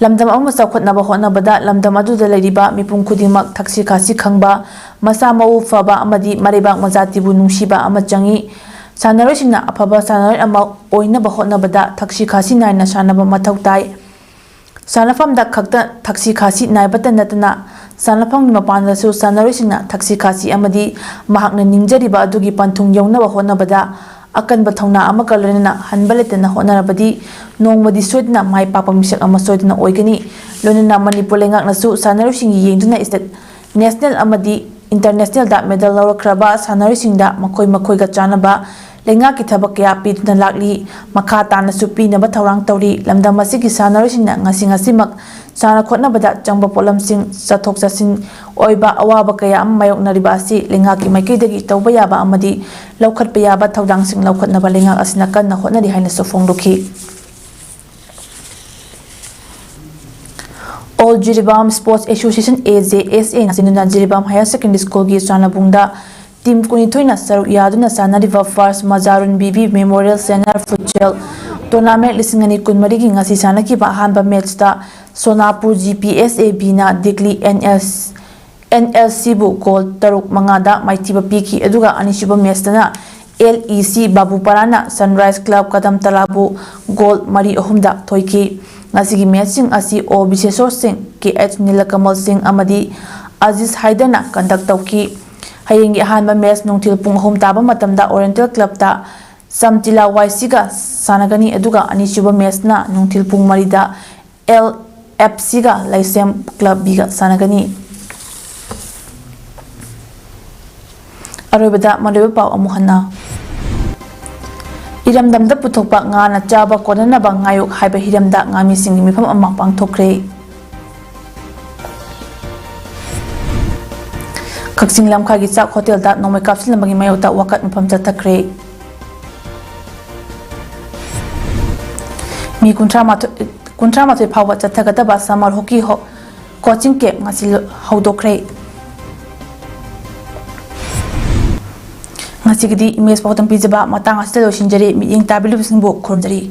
ꯂꯝꯗꯝ ꯑꯃ ꯆꯥꯎꯈꯠꯅꯕ ꯍꯣꯠꯅꯕꯗ ꯂꯝꯗꯝ ꯑꯗꯨꯗ ꯂꯩꯔꯤꯕ ꯃꯤꯄꯨꯝ ꯈꯨꯗꯤꯡꯃꯛ ꯊꯛꯁꯤ ꯈꯥꯁꯤ ꯈꯪꯕ, ꯃꯁꯥ ꯃꯎ ꯐꯕ ꯑꯃꯗꯤ ꯃꯔꯩꯕꯥꯛ ꯃꯖꯥꯇꯤꯕꯨ ꯅꯨꯡꯁꯤꯕ ꯑꯃ ꯆꯪꯏ꯫ ꯁꯥꯟꯅꯔꯣꯏꯁꯤꯡꯅ ꯑꯐꯕ ꯁꯥꯟꯅꯔꯣꯏ ꯑꯃ ꯑꯣꯏꯅꯕ ꯍꯣꯠꯅꯕꯗ ꯊꯛꯁꯤ ꯈꯥꯁꯤ ꯅꯥꯏꯅ ꯁꯥꯟꯅꯕ ꯃꯊꯧ ꯇꯥꯏ꯫ ꯁꯥꯟꯅꯐꯝꯗ ꯈꯛꯇ ꯊꯛꯁꯤ ꯈꯥꯁꯤ ꯅꯥꯏꯕꯇ ꯅꯠꯇꯅ, ꯁꯥꯟꯅꯐꯝꯒꯤ ꯃꯄꯥꯟꯗꯁꯨ ꯁꯥꯟꯅꯔꯣꯏꯁꯤꯡꯅ ꯊꯛꯁꯤ ꯈꯥꯁꯤ ꯑꯃꯗꯤ ꯃꯍꯥꯛꯅ ꯅꯤꯡꯖꯔꯤꯕ ꯑꯗꯨꯒꯤ ꯄꯟꯊꯨꯡ ꯌꯧꯅꯕ ꯍꯣꯠꯅꯕꯗ ꯑꯀꯟꯕ ꯊꯧꯅꯥ ꯑꯃꯒ ꯂꯣꯏꯅꯅ ꯍꯟꯕ ꯂꯩꯇꯅ ꯍꯣꯠꯅꯔꯕꯗꯤ ꯅꯣꯡꯃꯗꯤ ꯁꯣꯏꯗꯅ ꯃꯥꯏ ꯄꯥꯛꯄ ꯃꯤꯁꯛ ꯑꯃ ꯁꯣꯏꯗꯅ ꯑꯣꯏꯒꯅꯤ꯫ ꯂꯣꯏꯅꯅ ꯃꯅꯤꯄꯨꯔ ꯂꯩꯉꯥꯛꯅꯁꯨ ꯁꯥꯟꯅꯔꯣꯏꯁꯤꯡꯒꯤ ꯌꯦꯡꯗꯨꯅ state, national ꯑꯃꯗꯤ international ꯗ medal ꯂꯧꯔꯛꯈ꯭ꯔꯕ ꯁꯥꯟꯅꯔꯣꯏꯁꯤꯡꯗ ꯃꯈꯣꯏ ꯃꯈꯣꯏꯒ ꯆꯥꯟꯅꯕ ꯂꯩꯉꯥꯛꯀꯤ ꯊꯕꯛ ꯀꯌꯥ ꯄꯤꯗꯨꯅ ꯂꯥꯛꯂꯤ꯫ ꯃꯈꯥ ꯇꯥꯅꯁꯨ ꯄꯤꯅꯕ ꯊꯧꯔꯥꯡ ꯇꯧꯔꯤ꯫ ꯂꯝꯗꯝ ꯑꯁꯤꯒꯤ ꯁꯥꯟꯅꯔꯣꯏꯁꯤꯡꯅ ꯉꯁꯤ ꯉꯁꯤꯃꯛ ꯁꯥꯟꯅ ꯈꯣꯠꯅꯕꯗ ꯆꯪꯕ ꯄꯣꯠꯂꯝꯁꯤꯡ, ꯆꯠꯊꯣꯛ ꯆꯠꯁꯤꯟ ꯑꯣꯏꯕ ꯑꯋꯥꯕ ꯀꯌꯥ ꯑꯃ ꯃꯥꯌꯣꯛꯅꯔꯤꯕ ꯑꯁꯤ ꯂꯩꯉꯥꯛꯀꯤ ꯃꯥꯏꯀꯩꯗꯒꯤ ꯇꯧꯕ ꯌꯥꯕ ꯑꯃꯗꯤ ꯂꯧꯈꯠꯄ ꯌꯥꯕ ꯊꯧꯗꯥꯡꯁꯤꯡ ꯂꯧꯈꯠꯅꯕ ꯂꯩꯉꯥꯛ ꯑꯁꯤꯅ ꯀꯟꯅ ꯍꯣꯠꯅꯔꯤ ꯍꯥꯏꯅꯁꯨ ꯐꯣꯡꯗꯣꯛꯈꯤ꯫ All Jiribam Sports Association, A J S A ꯅ ꯁꯤꯟꯗꯨꯅ ꯖꯤꯔꯤꯕꯥꯝ Higher Secondary School ꯒꯤ ꯁꯥꯟꯅꯕꯨꯡꯗ team ꯀꯨꯟꯅꯤꯊꯣꯏꯅ ꯁꯔꯨꯛ ꯌꯥꯗꯨꯅ ꯁꯥꯟꯅꯔꯤꯕ First ꯃꯖꯥꯔꯨꯟ ꯕꯤꯕꯤ Memorial Senior Futsal Tournament ꯂꯤꯁꯤꯡ ꯑꯅꯤ ꯀꯨꯟꯃꯔꯤꯒꯤ ꯉꯁꯤ ꯁꯥꯟꯅꯈꯤꯕ ꯑꯍꯥꯟꯕ match ꯇ ꯁꯣꯅꯥꯄꯨꯔ G P S A B ꯅ ꯗꯤꯒꯂꯤ N S, N L C ꯕꯨ goal ꯇꯔꯨꯛ ꯃꯉꯥꯗ ꯃꯥꯏꯊꯤꯕ ꯄꯤꯈꯤ, ꯑꯗꯨꯒ ꯑꯅꯤꯁꯨꯕ match ꯇꯅ L E C ꯕꯥꯕꯨꯄꯥꯔꯥꯅ Sunrise Club ꯀꯗꯝꯇꯂꯥꯕꯨ goal ꯃꯔꯤ ꯑꯍꯨꯝꯗ ꯊꯣꯏꯈꯤ꯫ ꯉꯁꯤꯒꯤ match ꯁꯤꯡ ꯑꯁꯤ O ꯕꯤꯁꯦꯁꯣꯔ ꯁꯤꯡ, K H ꯅꯤꯂꯀꯃꯜ ꯁꯤꯡ ꯑꯃꯗꯤ ꯑꯖꯤꯖ ꯍꯥꯏꯗꯔꯅ conduct ꯇꯧꯈꯤ꯫ ꯍꯌꯦꯡꯒꯤ ꯑꯍꯥꯟꯕ match ꯅꯨꯡꯊꯤꯜ ꯄꯨꯡ ꯑꯍꯨꯝ ꯇꯥꯕ ꯃꯇꯝꯗ Oriental Club ꯇ ꯆꯝꯇꯤꯂꯥ Y C ꯒ ꯁꯥꯟꯅꯒꯅꯤ, ꯑꯗꯨꯒ ꯑꯅꯤꯁꯨꯕ match ꯅ ꯅꯨꯡꯊꯤꯜ ꯄꯨꯡ ꯃꯔꯤꯗ L F C ꯒ ꯂꯩꯁꯦꯝ Club B ꯒ ꯁꯥꯟꯅꯒꯅꯤ꯫ ꯑꯔꯣꯏꯕꯗ ꯃꯔꯨꯑꯣꯏꯕ ꯄꯥꯎ ꯑꯃꯨꯛ ꯍꯟꯅ꯫ ꯏꯔꯝꯗꯝꯗ ꯄꯨꯊꯣꯛꯄ ꯉꯥꯅ ꯆꯥꯕ ꯀꯣꯟꯅꯅꯕ ꯉꯥꯌꯣꯛ ꯍꯥꯏꯕ ꯍꯤꯔꯝꯗ ꯉꯥꯃꯤꯁꯤꯡꯒꯤ ꯃꯤꯐꯝ ꯑꯃ ꯄꯥꯡꯊꯣꯛꯈ꯭ꯔꯦ꯫ ꯀꯛꯆꯤꯡ ꯂꯝꯈꯥꯏꯒꯤ ꯆꯥꯛ ꯍꯣꯇꯦꯜꯗ ꯅꯣꯡꯃꯩ ꯀꯥꯞꯁꯤꯜꯂꯝꯕꯒꯤ ꯃꯥꯌꯣꯛꯇ ꯋꯥꯀꯠ ꯃꯤꯐꯝ ꯆꯠꯊꯈ꯭ꯔꯦ꯫ ꯃꯤ ꯀꯨꯟꯊ꯭ꯔꯥ ꯃꯥꯊꯣꯏ, ꯀꯨꯟꯊ꯭ꯔꯥ ꯃꯥꯊꯣꯏ ꯐꯥꯎꯕ ꯆꯠꯊꯒꯗꯕ summer hockey ꯍꯣ-, coaching camp ꯉꯁꯤ ꯂꯣ-, ꯍꯧꯗꯣꯛꯈ꯭ꯔꯦ꯫ ꯉꯁꯤꯒꯤꯗꯤ ꯏꯃꯦꯖ ꯄꯥꯎꯗꯝ ꯄꯤꯖꯕ ꯃꯇꯥꯡ ꯑꯁꯤꯗ ꯂꯣꯏꯁꯤꯟꯖꯔꯦ꯫ ꯃꯤꯠꯌꯦꯡ ꯇꯥꯕꯤꯔꯤꯕꯁꯤꯡꯕꯨ ꯈꯨꯔꯨꯝꯖꯔꯤ꯫